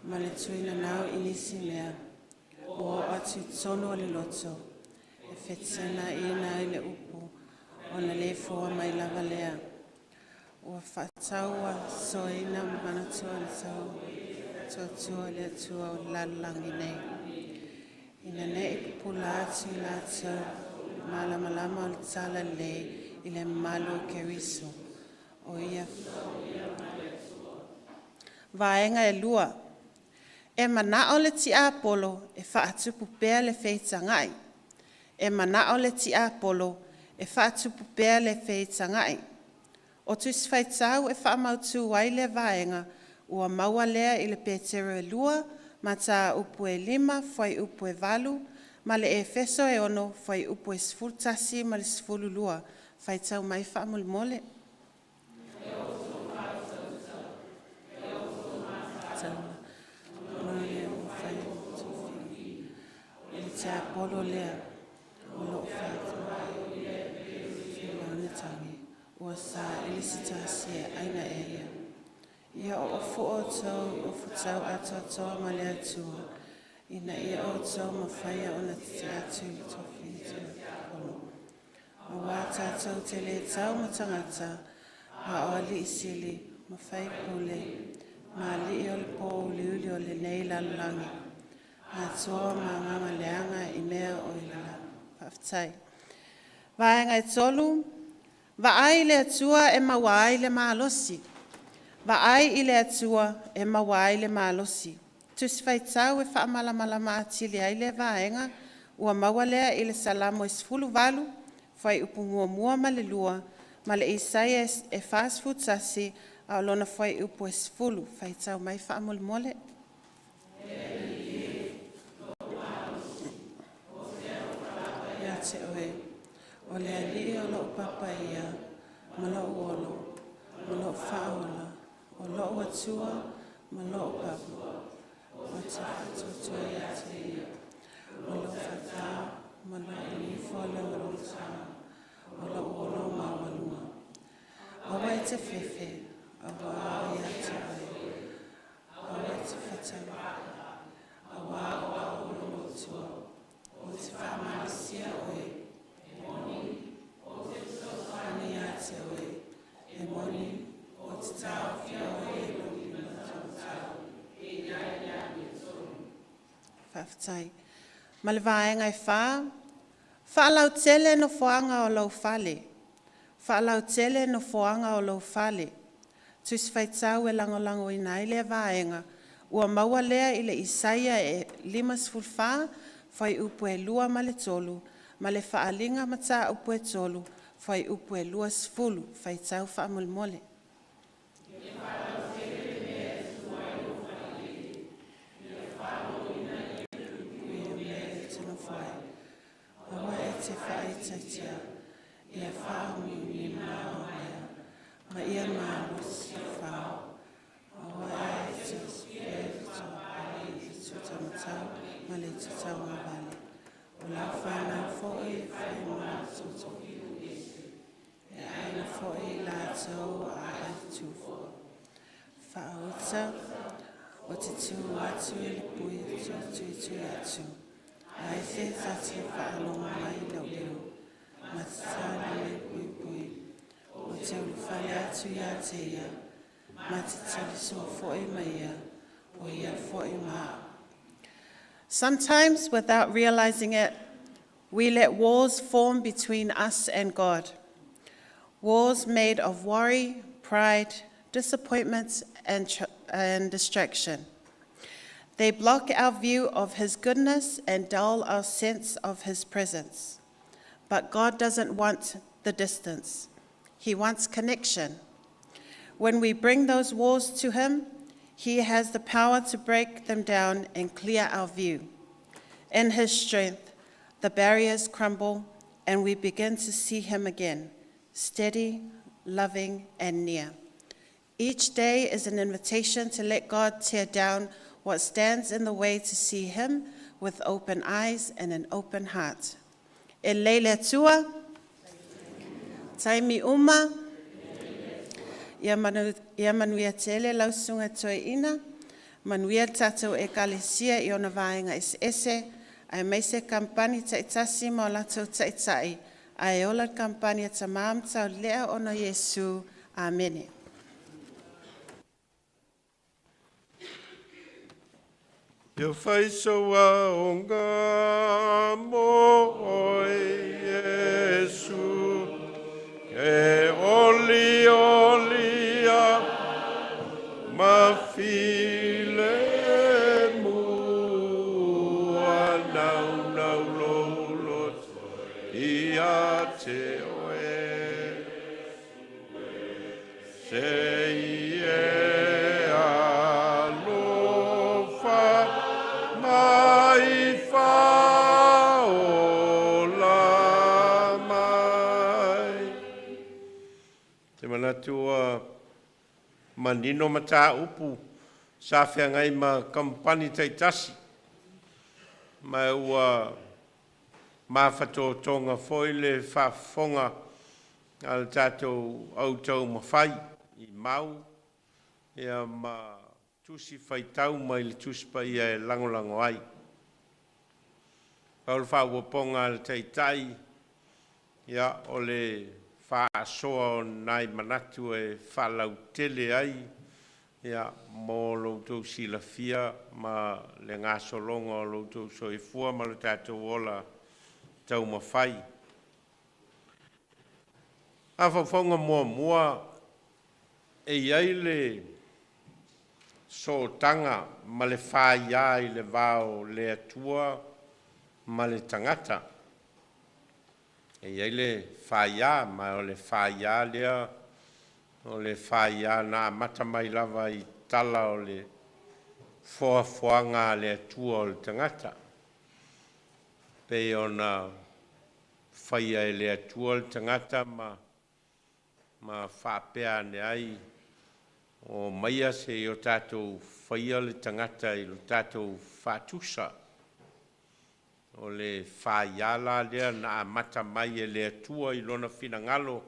ma le tuinanau i nisi mea ua oo atu i totonu o le loto e fetuunaiina ai le upu ona le fua mai lava lea. Ua faatauasoaina ma tuatua le Atua o le lalolagi nei. Ina nei pupula atu i latou malamalama o le Talalelei i le mamalu o Keriso o ia. Vaega e 2, e manao le tiapolo e faatupu pea le feitagai. E manao le tiapolo e faatupu pea le feitagai. O Tusi Faitau e faamautu ai lea vaega ua maua lea i le Petero e 2 mataupu e 5 fuaiupu e 8 ma le Efeso e 6 fuaiupu e 11 ma le 12. Faitau mai faamolemole. O le tiapolo lea o loo ua saili se tasi e aina ea ia. Ia oo fua outou i ufutau atoatoa ma le Atua ina ia outou mafaia ona tetee atu i le Aua tatou te le tau ma tagata, a o alii sili ma faipule ma alii o le pouliuli o lenei lalolagi atoa ma agaga leaga i mea o i le lagi. Faafetai. Vaega e 3, vaai i le Atua e maua ai le malosi. Vaai i le Atua e maua ai le malosi. Tusi Faitau e faamalamalama atili ai lea vaega ua maua lea i le Salamo e 18 fuaiupu 1 ma le 2 ma le Isaia e 41 a o lona fuaiupu e 10. Faitau mai faamolemole. Ia te Oe, o le Alii o lou papaia ma lou olo ma lou faaola, o lou Atua ma lou papa, ou te faatuatua ia te Ia, o lou faatā ma lou nifo o lou olo maualuga. Aua e te fefe, auā o ia te oe, aua e te fatauai, auā o au o lou Atua, ou te faamalosia oe, e moni, ou te fesoasoani ia te oe, e moni, ou te taofia oe i lou lima taumatau. Faafetai. Ma le vaega e 4, faalautele nofoaga o lou fale. Faalautele nofoaga o lou fale. Tusi Faitau e lagolagoina ai lea vaega ua maua lea i le Isaia e 54 fuaiupu e 2 ma le 3 ma le Faaaliga Mataupu e 3 fuaiupu e 20. Faitau faamolemole. Aua e te faaitiitia ia faauluulugia ma ia malosi fao. Aua e te osofia le tauapala i le itu taumatau ma le itu tauagavale. O lau fanau foi e fai mo latou tofiga. E aina foi i latou aai tufa. Faauta. Ou te tu atu i le pui tuituitui atu, ai se ta te faalogo mai i lou leo, ma te tatalo mai puipui. Ou te ulufale atu ia te ia, ma te talisua foi ma ia, o ia foi ma au. Sometimes, without realizing it, we let walls form between us and God. Walls made of worry, pride, disappointments, and distraction. They block our view of His goodness and dull our sense of His presence. But God doesn't want the distance, He wants connection. When we bring those walls to Him, He has the power to break them down and clear our view. In His strength, the barriers crumble and we begin to see Him again, steady, loving, and near. Each day is an invitation to let God tear down what stands in the way to see Him with open eyes and an open heart. E lelei le Atua, taimi uma, ia manuia tele lau susuga toeaina, manuia le tatou ekalesia i ona vaega eseese, aemaise kampani taitasi ma o latou taitai, ae ola le kampani a Tamā ma Taualea ona o Iesu. Amene. Ia fai sou aoga mo oe Iesu, e olioli ia ma filemu, a naunau lou loto ia te oe. Se i e alofa mai faaola mai. Te manatu ua manino mataupu sa feagai ma kamupani taitasi, ma ua mafatotoga foi le faafofoga a le tatou au taumafai i mau ia ma tusi faitau mai le Tusi Paia e lagolago ai. Pau le faaopoopoga a le Taitai, ia o le faasoa o nai manatu e faalautele ai ia mo lo outou silafia ma le gasologa o lo outou soifua ma lo tatou ola taumafai. Mafaufauga muamua e i ai le sootaga ma le faia i le va o le Atua ma le tagata. E i ai le faia, ma o le faia lea o le faia na amata mai lava i tala o le foafoaga a le Atua o le tagata. Pei ona faia e le Atua le tagata ma faapea ane ai, o maia se i o tatou faia le tagata i lo tatou faatusa. O le faia la lea na amata mai e le Atua i lona finagalo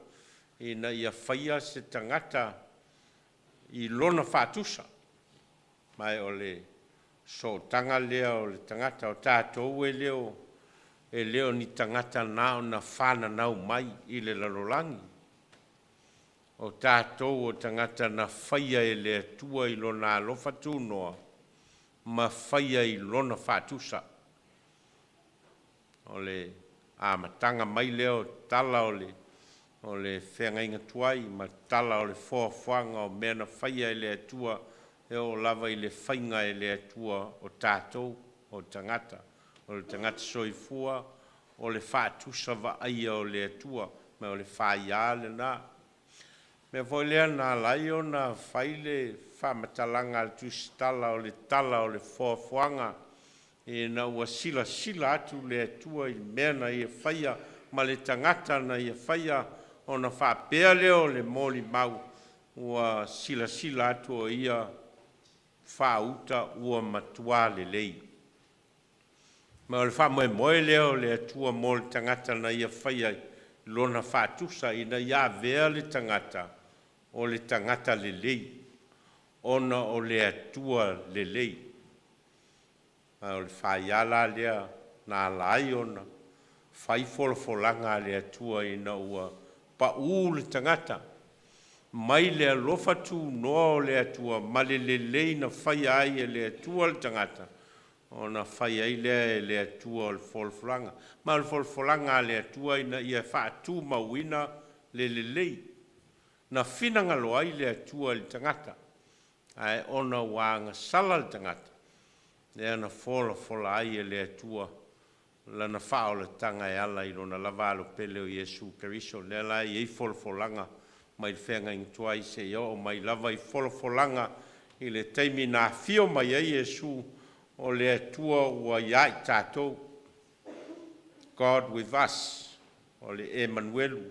ina ia faia se tagata i lona faatusa. Ma o le sootaga lea o le tagata o tatou e le o ni tagata na ona fananau mai i le lalolagi. O tatou o tagata na faia e le Atua i lona alofa tunoa ma faia i lona faatusa. O le amataga mai lea o tala o le feagaiga tuai ma tala o le foafoaga o mea na faia e le Atua e oo lava i le faiga e le Atua o tatou o tagata. O le tagata soifua o le faatusa vaaia o le Atua, ma o le faia lena. Mea foi lea na ala ai ona fai le faamatalaga a le tusitala o le tala o le foafoaga ina ua silasila atu le Atua i le mea na ia faia ma le tagata na ia faia ona faapea lea o le molimau ua silasila atu o ia faauta ua matua lelei. Ma o le faamoemoe lea o le Atua mo le tagata na ia faia i lona faatusa ina ia avea le tagata o le tagata lelei. ona o le Atua lelei. Ma o le faia la lea na ala ai ona fai folafolaga a le Atua ina ua paū le tagata mai le alofa tunoa o le Atua ma le lelei na faia ai e le Atua le tagata, ona fai ai lea e le Atua o le folafolaga. Ma o le folafolaga a le Atua ina ia faatumauina le lelei na finagalo ai le Atua i le tagata, ae ona ua agasala le tagata, lea na folafola ai e le Atua lana faaolataga e ala i lona lava Alo pele o Iesu Keriso. Lea la e i ai folafolaga mai le feagaiga tuai seia oo mai lava i folafolaga i le taimi na afio mai ai Iesu, o le Atua ua ia i tatou, God with us, o le Emanuelu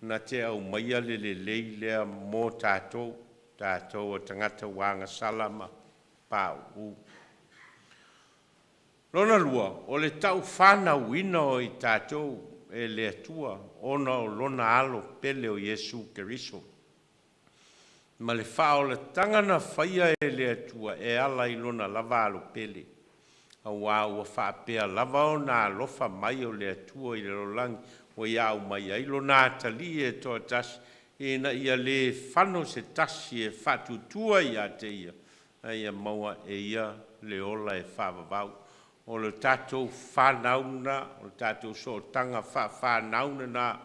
na te aumaia le lelei lea mo tatou, tatou o tagata ua agasala ma pauu. Lona lua, o le taufanauina o i tatou e le Atua ona o lona Alo pele o Iesu Keriso, ma le faaolataga na faia e le Atua e ala i lona lava Alo pele, auā ua faapea lava ona alofa mai o le Atua i le lalolagi ua ia aumai ai lona Atalii e toatasi, ina ia lē fano se tasi e faatuatua ia te Ia, a ia maua e ia le ola e faavavau. O le tatou fanau lena, o le tatou sootaga faafanau lena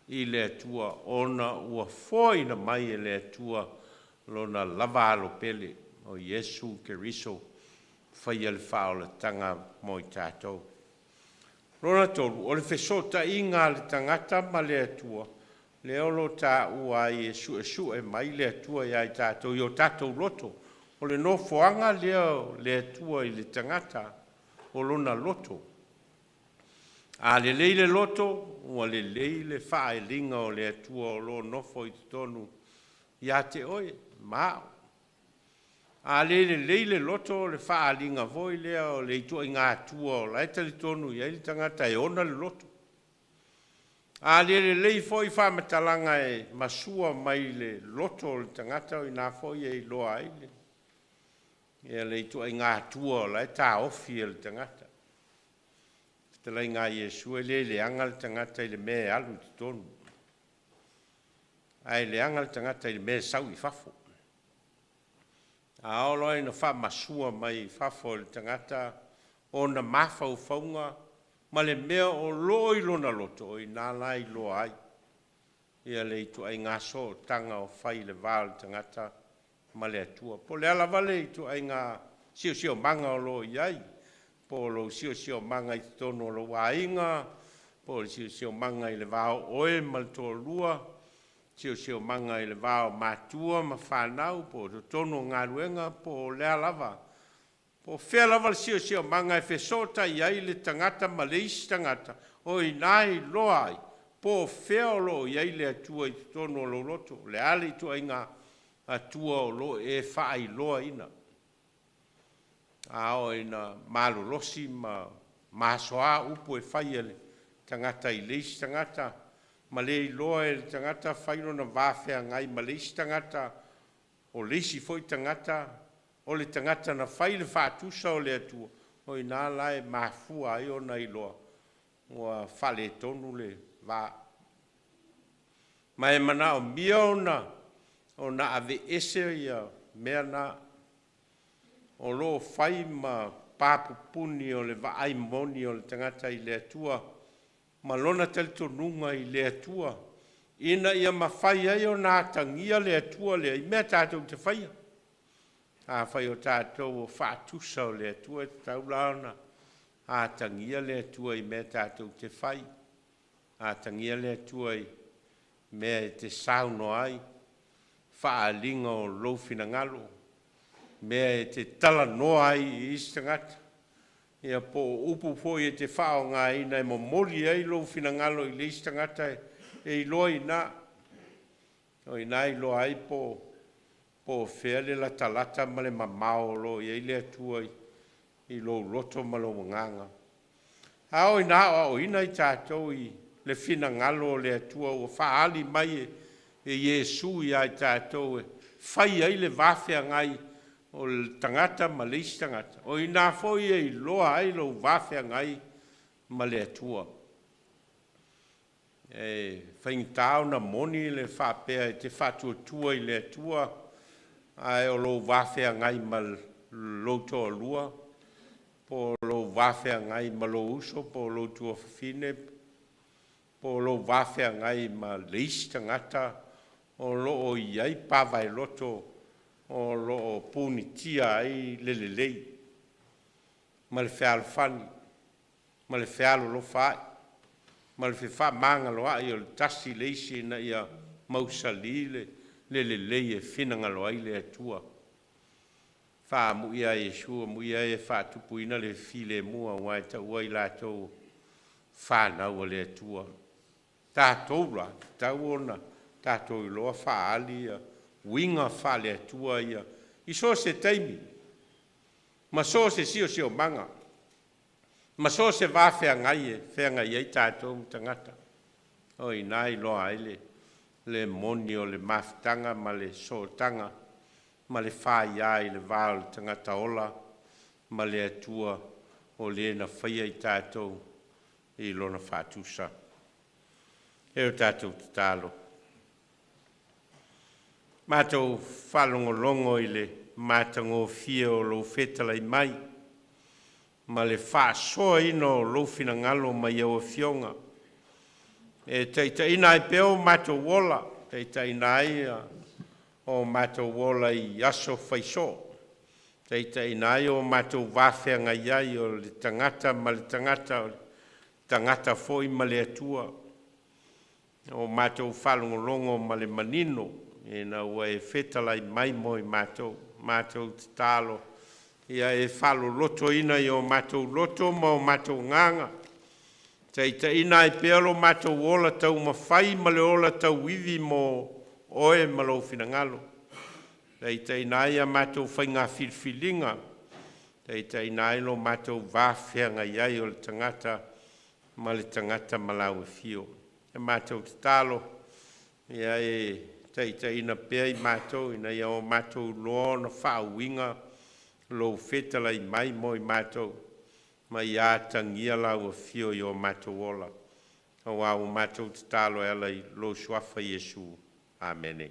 i le Atua ona ua foaina mai e le Atua lona lava Alo pele o Iesu Keriso faia le faaolataga mo i tatou. Lona tolu, o le fesootaiga a le tagata ma le Atua, lea o lo o taua ai e suesue mai le Atua iā i tatou i o tatou loto. O le nofoaga lea o le Atua i le tagata, o lona loto. A lelei le loto, ua lelei le faaaliga o le Atua o lo o nofo i totonu ia te oe ma a'u. A le lelei le loto, o le faaaliga foi lea o le ituaiga Atua o la e talitonu i ai le tagata e ona le loto. A le lelei foi faamatalaga e masua mai le loto o le tagata, o i ina foi e iloa ai le le ituaiga Atua o la e taofi e le tagata. Fetalaiga a Iesu, e le leaga le tagata i le mea e alu i totonu, ae leaga le tagata i le mea e sau i fafo. A oo loa ina faamasua mai i fafo e le tagata ona mafaufauga ma le mea o lo o i lona loto, o i ina la e iloa ai ia le ituaiga sootaga o fai i le va o le tagata ma le Atua. Po o le a lava le ituaiga siosiomaga o lo o i ai, po o lou siosiomaga i totonu o lou aiga, po o le siosiomaga i le va o oe ma le toalua, siosiomaga i le va o matua ma fanau, po o totonu o galuega, po o le a lava, po o fea lava le siosiomaga e fesootai ai le tagata ma le isi tagata, o i ina e iloa ai po o fea o lo o i ai le Atua i totonu o lou loto, o le a le ituaiga Atua o lo o e faailoaina. A oo ina malolosi ma masoa upu e fai e le tagata i le isi tagata, ma le iloa e le tagata fai lona va feagai ma le isi tagata, o le isi foi tagata, o le tagata na fai i le faatusa o le Atua, o i ina la e mafua ai ona iloa ua faaletonu le va. Ma e manaomia ona aveese ia mea na o lo o fai ma papupuni o le vaai moni o le tagata i le Atua ma lona talitonuga i le Atua, ina ia mafai ai ona atagia le Atua lea i mea tatou te faia. Afai o tatou o faatusa o le Atua, e tatau la ona atagia le Atua i mea tatou te fai, atagia le Atua i mea e te saunoa ai, faaaliga o lou finagalo, mea e te talanoa ai i isi tagata, ia po o upu foi e te faaaogaina e momoli ai lou finagalo i le isi tagata, e iloa i ina. O i ina e iloa ai po o fea le latalata ma le mamao o lo o i ai le Atua i lou loto ma lou agaga. A oo ina aoaoina i tatou i le finagalo o le Atua ua faaali mai e Iesu ia i tatou e fai ai le va feagai o le tagata ma le isi tagata, o ina foi e iloa ai lou va feagai ma le Atua. E faigata ona moni le faapea e te faatuatua i le Atua ae o lou va feagai ma lou toalua, po o lou va feagai ma lou uso po o lou tuafafine, po o lou va feagai ma le isi tagata o lo o i ai pavaeloto o lo o punitia ai le lelei ma le fealofani ma le fealolofaai ma le fefaamagaloai o le tasi i le isi ina ia mausali le lelei e finagalo ai le Atua. Faaamuia Iesu, amuia e faatupuina le filemu aua e taua i latou o fanau a le Atua. O tatou la, e tatau ona tatou iloa faaali ia uiga faale-Atua ia i so o se taimi ma so o se siosiomaga ma so o se va feagai e feagai ai tatou ma tagata. O i ina e iloa ai le moni o le mafutaga ma le sootaga ma le faia i le va o le tagata ola ma le Atua o Le na faia i tatou i Lona faatusa. E o tatou tatalo, matou faalogologo i le matagofie o lou fetalai mai ma le faasoaina o lou finagalo mai au afioga e taitaiina ai pea o matou ola, taitaiina ai o matou ola i aso faisoo, taitaiina ai o matou va feagai ai o le tagata ma le tagata, o le tagata foi ma le Atua. O matou faalogologo ma le manino ina ua e fetalai mai mo i matou, matou tatalo ia e faalolotoina i o matou loto ma o matou agaga, taitaiina ai pea lo matou ola taumafai ma le ola tauivi mo Oe ma lou finagalo, taitaiina ai a matou faiga filifiliga, taitaiina ai lo matou va feagai ai o le tagata ma le tagata ma lau afio. O le matou tatalo ia e taitaiina pea i matou ina ia o matou iloa ona faauiga lou fetalai mai mo i matou, ma ia atagia lau afio i o matou ola. Aua ua matou tatalo e ala i lou suafa Iesu. Amene.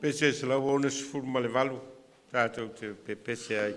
Pese 168, tatou te pepese ai.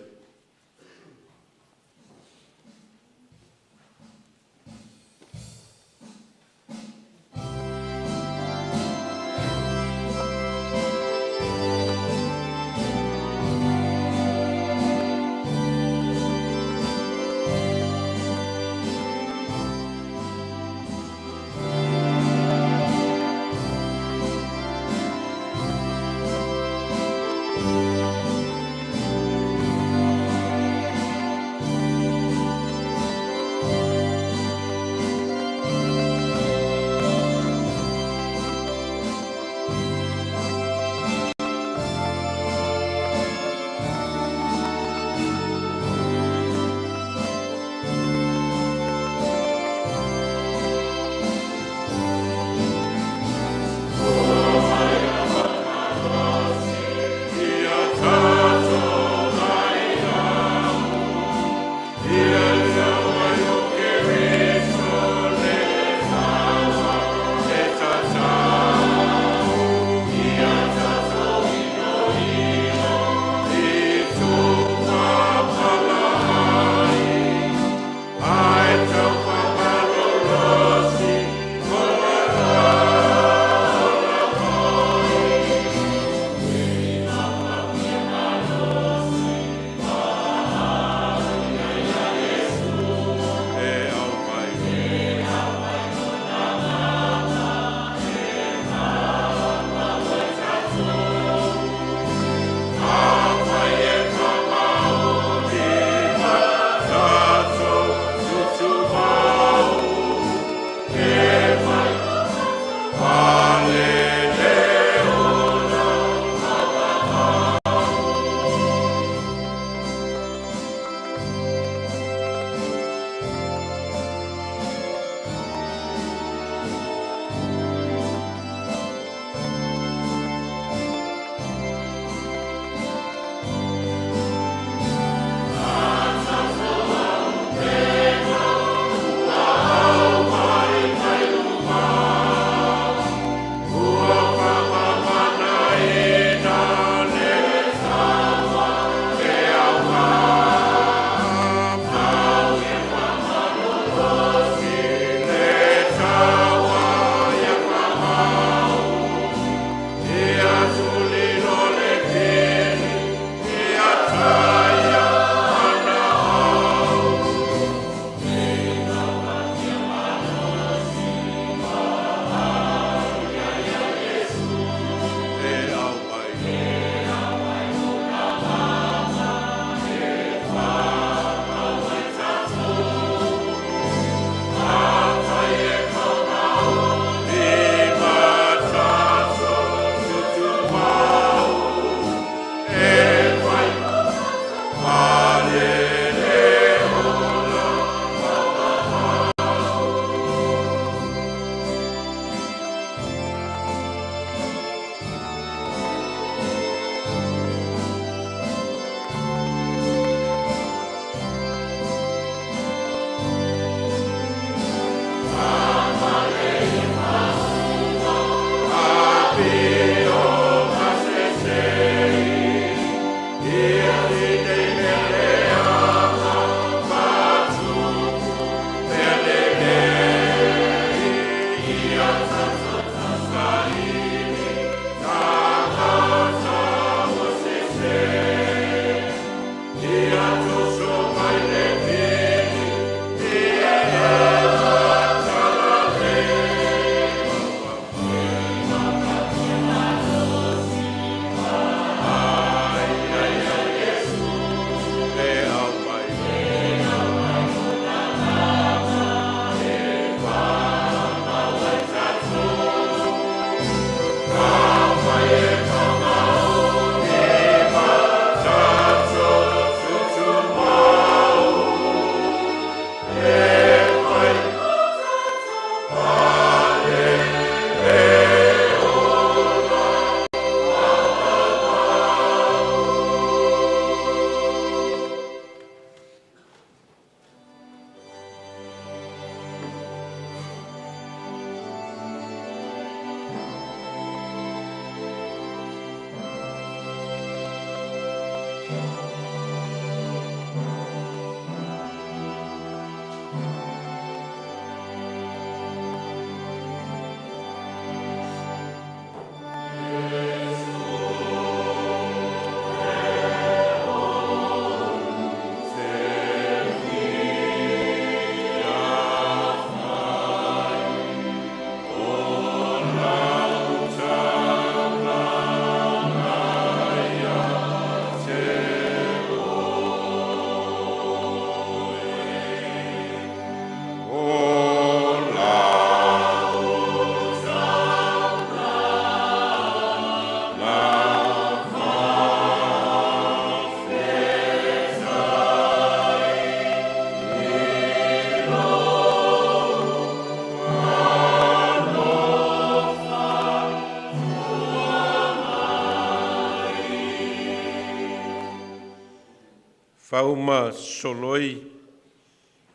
Fau ma soloi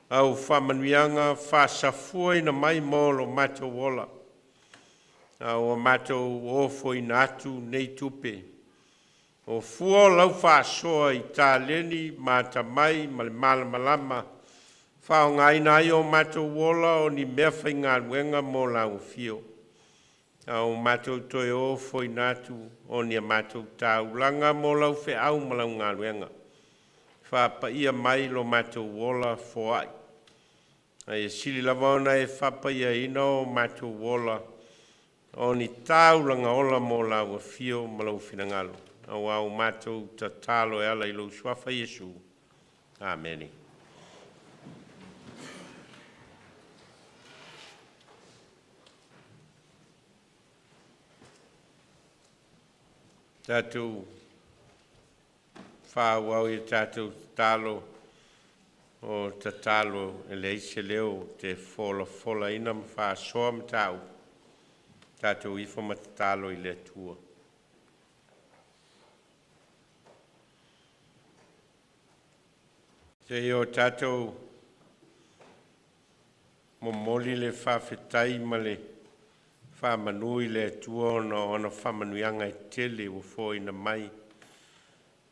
au faamanuiaga faasafuaina mai mo lo matou ola, a ua matou ofoina atu nei tupe, o fua o lau faasoa i taleni ma atamai ma le malamalama, faaaogaina ai o matou ola o ni meafaigaluega mo lau afio, a ua matou toe ofoina atu o ni a matou taulaga mo lau feau ma lau galuega. Faapaia mai lo matou ola foai, a ia sili lava ona e faapaiaina o matou ola o ni taulaga ola mo lau afio ma lou finagalo, auā ua matou tatalo e ala i lou Suafa Iesu. Amene. Tatou faaauau i a tatou tatalo, o tatalo e leai se leo ou te folafolaina ma faasoa mataupu, tatou ifo ma tatalo i le Atua. Se i o tatou momoli le faafetai ma le faamanu i le Atua ona o ana faamanuiaga e tele ua foaiina mai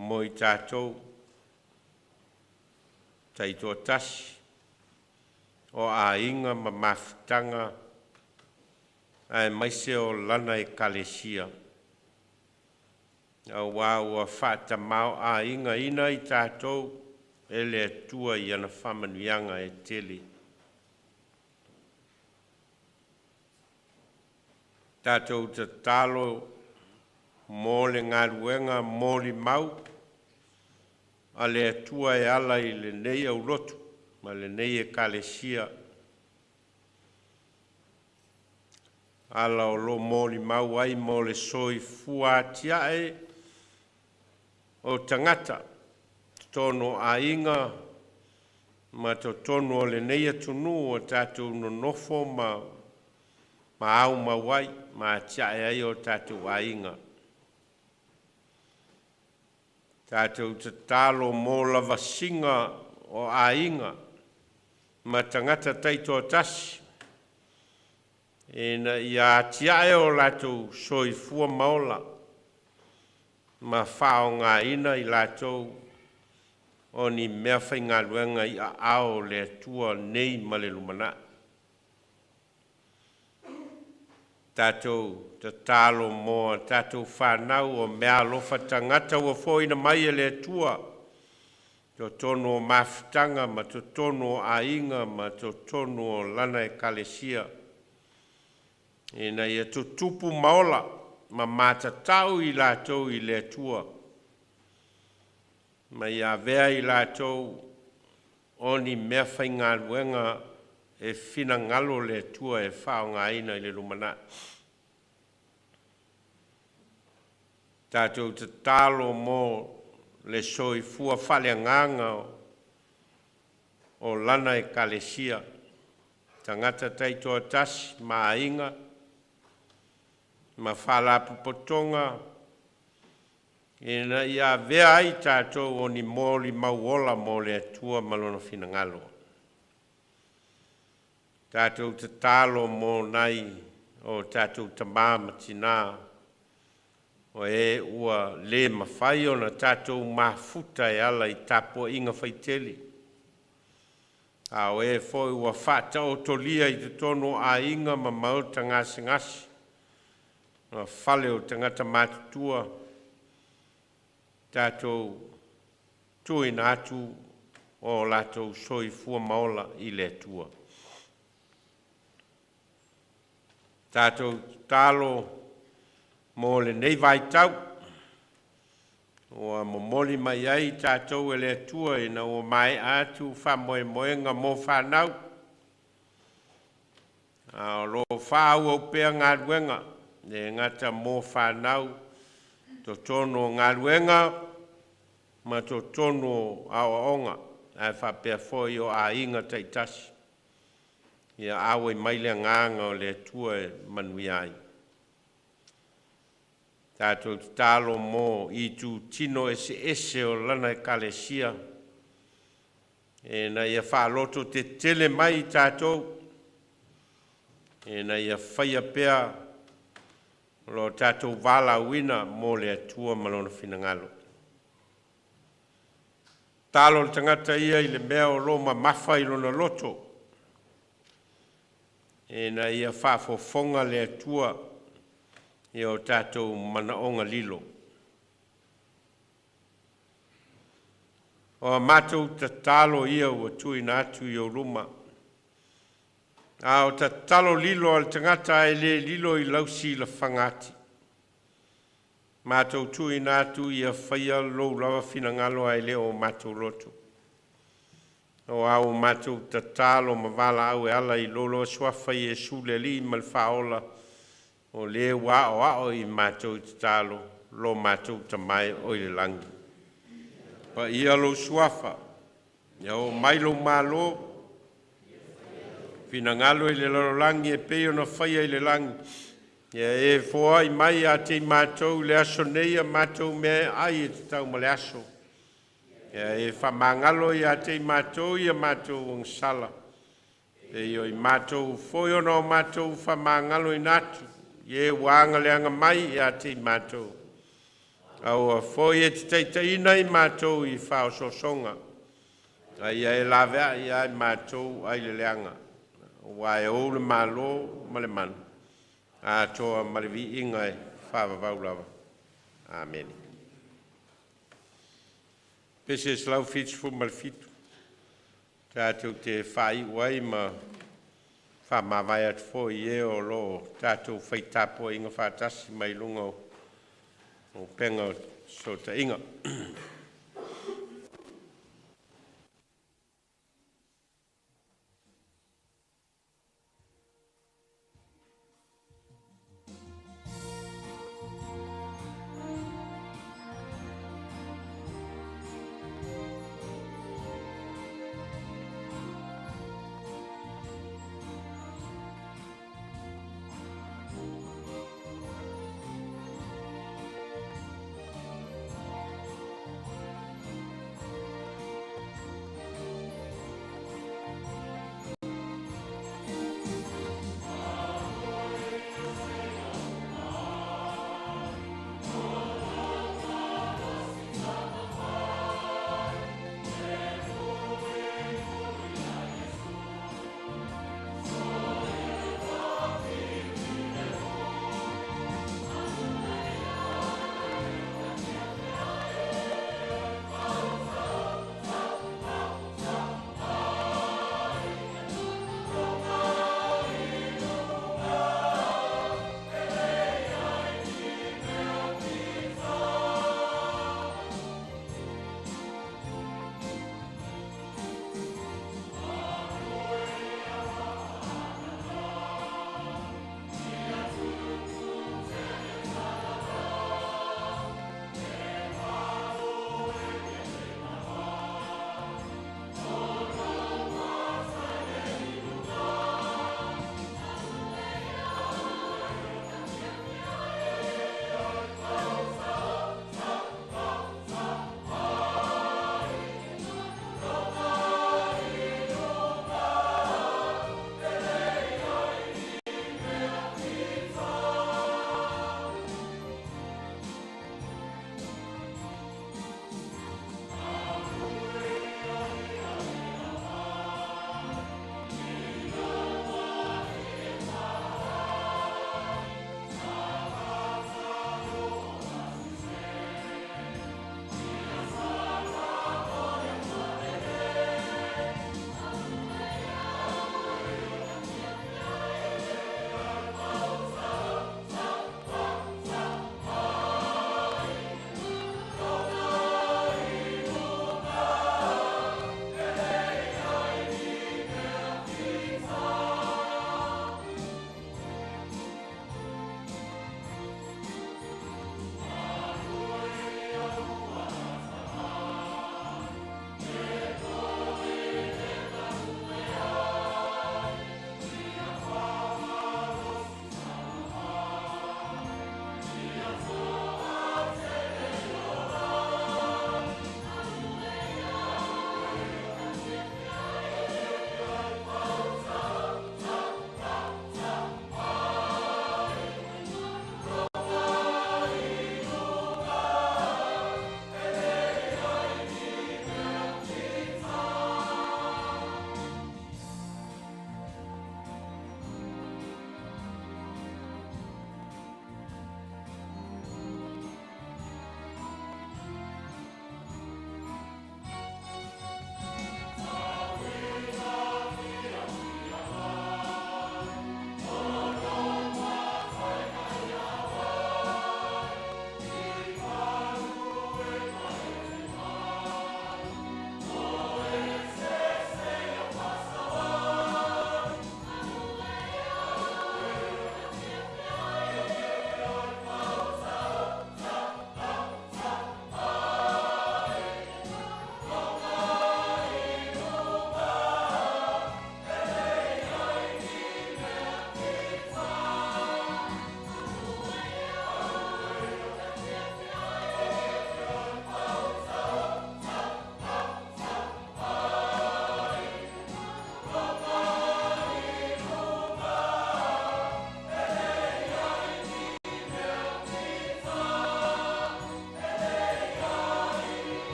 mo i tatou taitoatasi, o aiga ma mafutaga aemaise o lana Ekalesia, auā ua faatamāo'aigaina i tatou e le Atua i ana faamanuiaga e tele. Tatou tatalo mo le galuega molimau a le Atua e ala i lenei aulotu ma lenei Ekalesia, ala o lo o molimau ai mo le soifua atiae o tagata i totonu o aiga ma totonu o lenei atunuu ua tatou nonofo ma aumau ai ma atiae ai o tatou aiga. Tatou tatalo mo lavasiga o aiga ma tagata taitoatasi ina ia atiae o latou soifua ma ola ma faaaogaina i latou o ni meafaigaluega i aao o le Atua nei ma le lumanai. Tatou tatalo mo a tatou fanau o meaalofa tagata ua foaiina mai e le Atua i totonu o mafutaga ma totonu o aiga ma totonu o Lana Ekalesia, ina ia tutupu ma ola ma matatau i latou i le Atua, ma ia avea i latou o ni meafaigaluega e finagalo le Atua e faaaogaina i le lumanai. Tatou tatalo mo le soifua faaleagaga o Lana Ekalesia, tagata taitoatasi ma aiga ma faalapotopotoga ina ia avea ai i tatou o ni molimau ola mo le Atua ma Lona finagalo. Tatou tatalo mo nai o tatou tamā ma tinā o e ua le mafai ona tatou mafuta e ala i tapuaiga faitele, a o e foi ua faataotolia i totonu o aiga ma maota gasegase ma fale o tagata matutua, tatou tuuina atu o latou soifua ma ola i le Atua. Tatou tatalo mo lenei vaitau ua momoli mai ai i tatou e le Atua ina ua maea atu faamoemoega mo fanau, a o lo o faaauau pea galuega, e le gata mo fanau, totonu o galuega ma totonu o aoaoga, ae faapea foi o aiga taitasi. Ia auai mai le agaga o le Atua e manuia ai. Tatou tatalo mo itutino eseese o Lana Ekalesia. Ina ia faalototetele mai i tatou, ina ia faia pea lo tatou valaauina mo le Atua ma Lona finagalo. Talo le tagata ia i le mea o lo o mamafa i lona loto, ina ia faafofoga le Atua i o tatou manaoga lilo. O a matou tatalo ia ua tuuina atu i ou luma, a o tatalo lilo a le tagata ae le lilo i lau silafaga ati, matou tuuina atu ia faia lou lava finagalo ae le o matou loto. O a matou tatalo ma valaau e ala i lo Suafa Iesu le Alii ma le Faaola, o le ua aoao i matou i tatalo, lo matou Tama e oi le lagi. Paia lou Suafa, ia oo mai lou malo, finagalo i le lalolagi e pei ona faia i le lagi. Ia e foai mai ia te i matou i le aso nei a matou mea e ai e tatau ma le aso. Ia e faamagalo ia te i matou ia matou ogasala, e pei ona matou foi ona o matou faamagaloina atu i e ua agaleaga mai ia te i matou. Aua foi e te taitaiina i matou i faaosoosoga, a ia e laveai ia i matou ai le leaga, aua e ou le malo ma le mana, atoa ma le viiga e faavavau lava. Amene. Pese 177, tatou te faaiu ai ma faamavae atu foi i e o lo o tatou fai tapuaiga faatasi mai luga o upega o fesootaiga.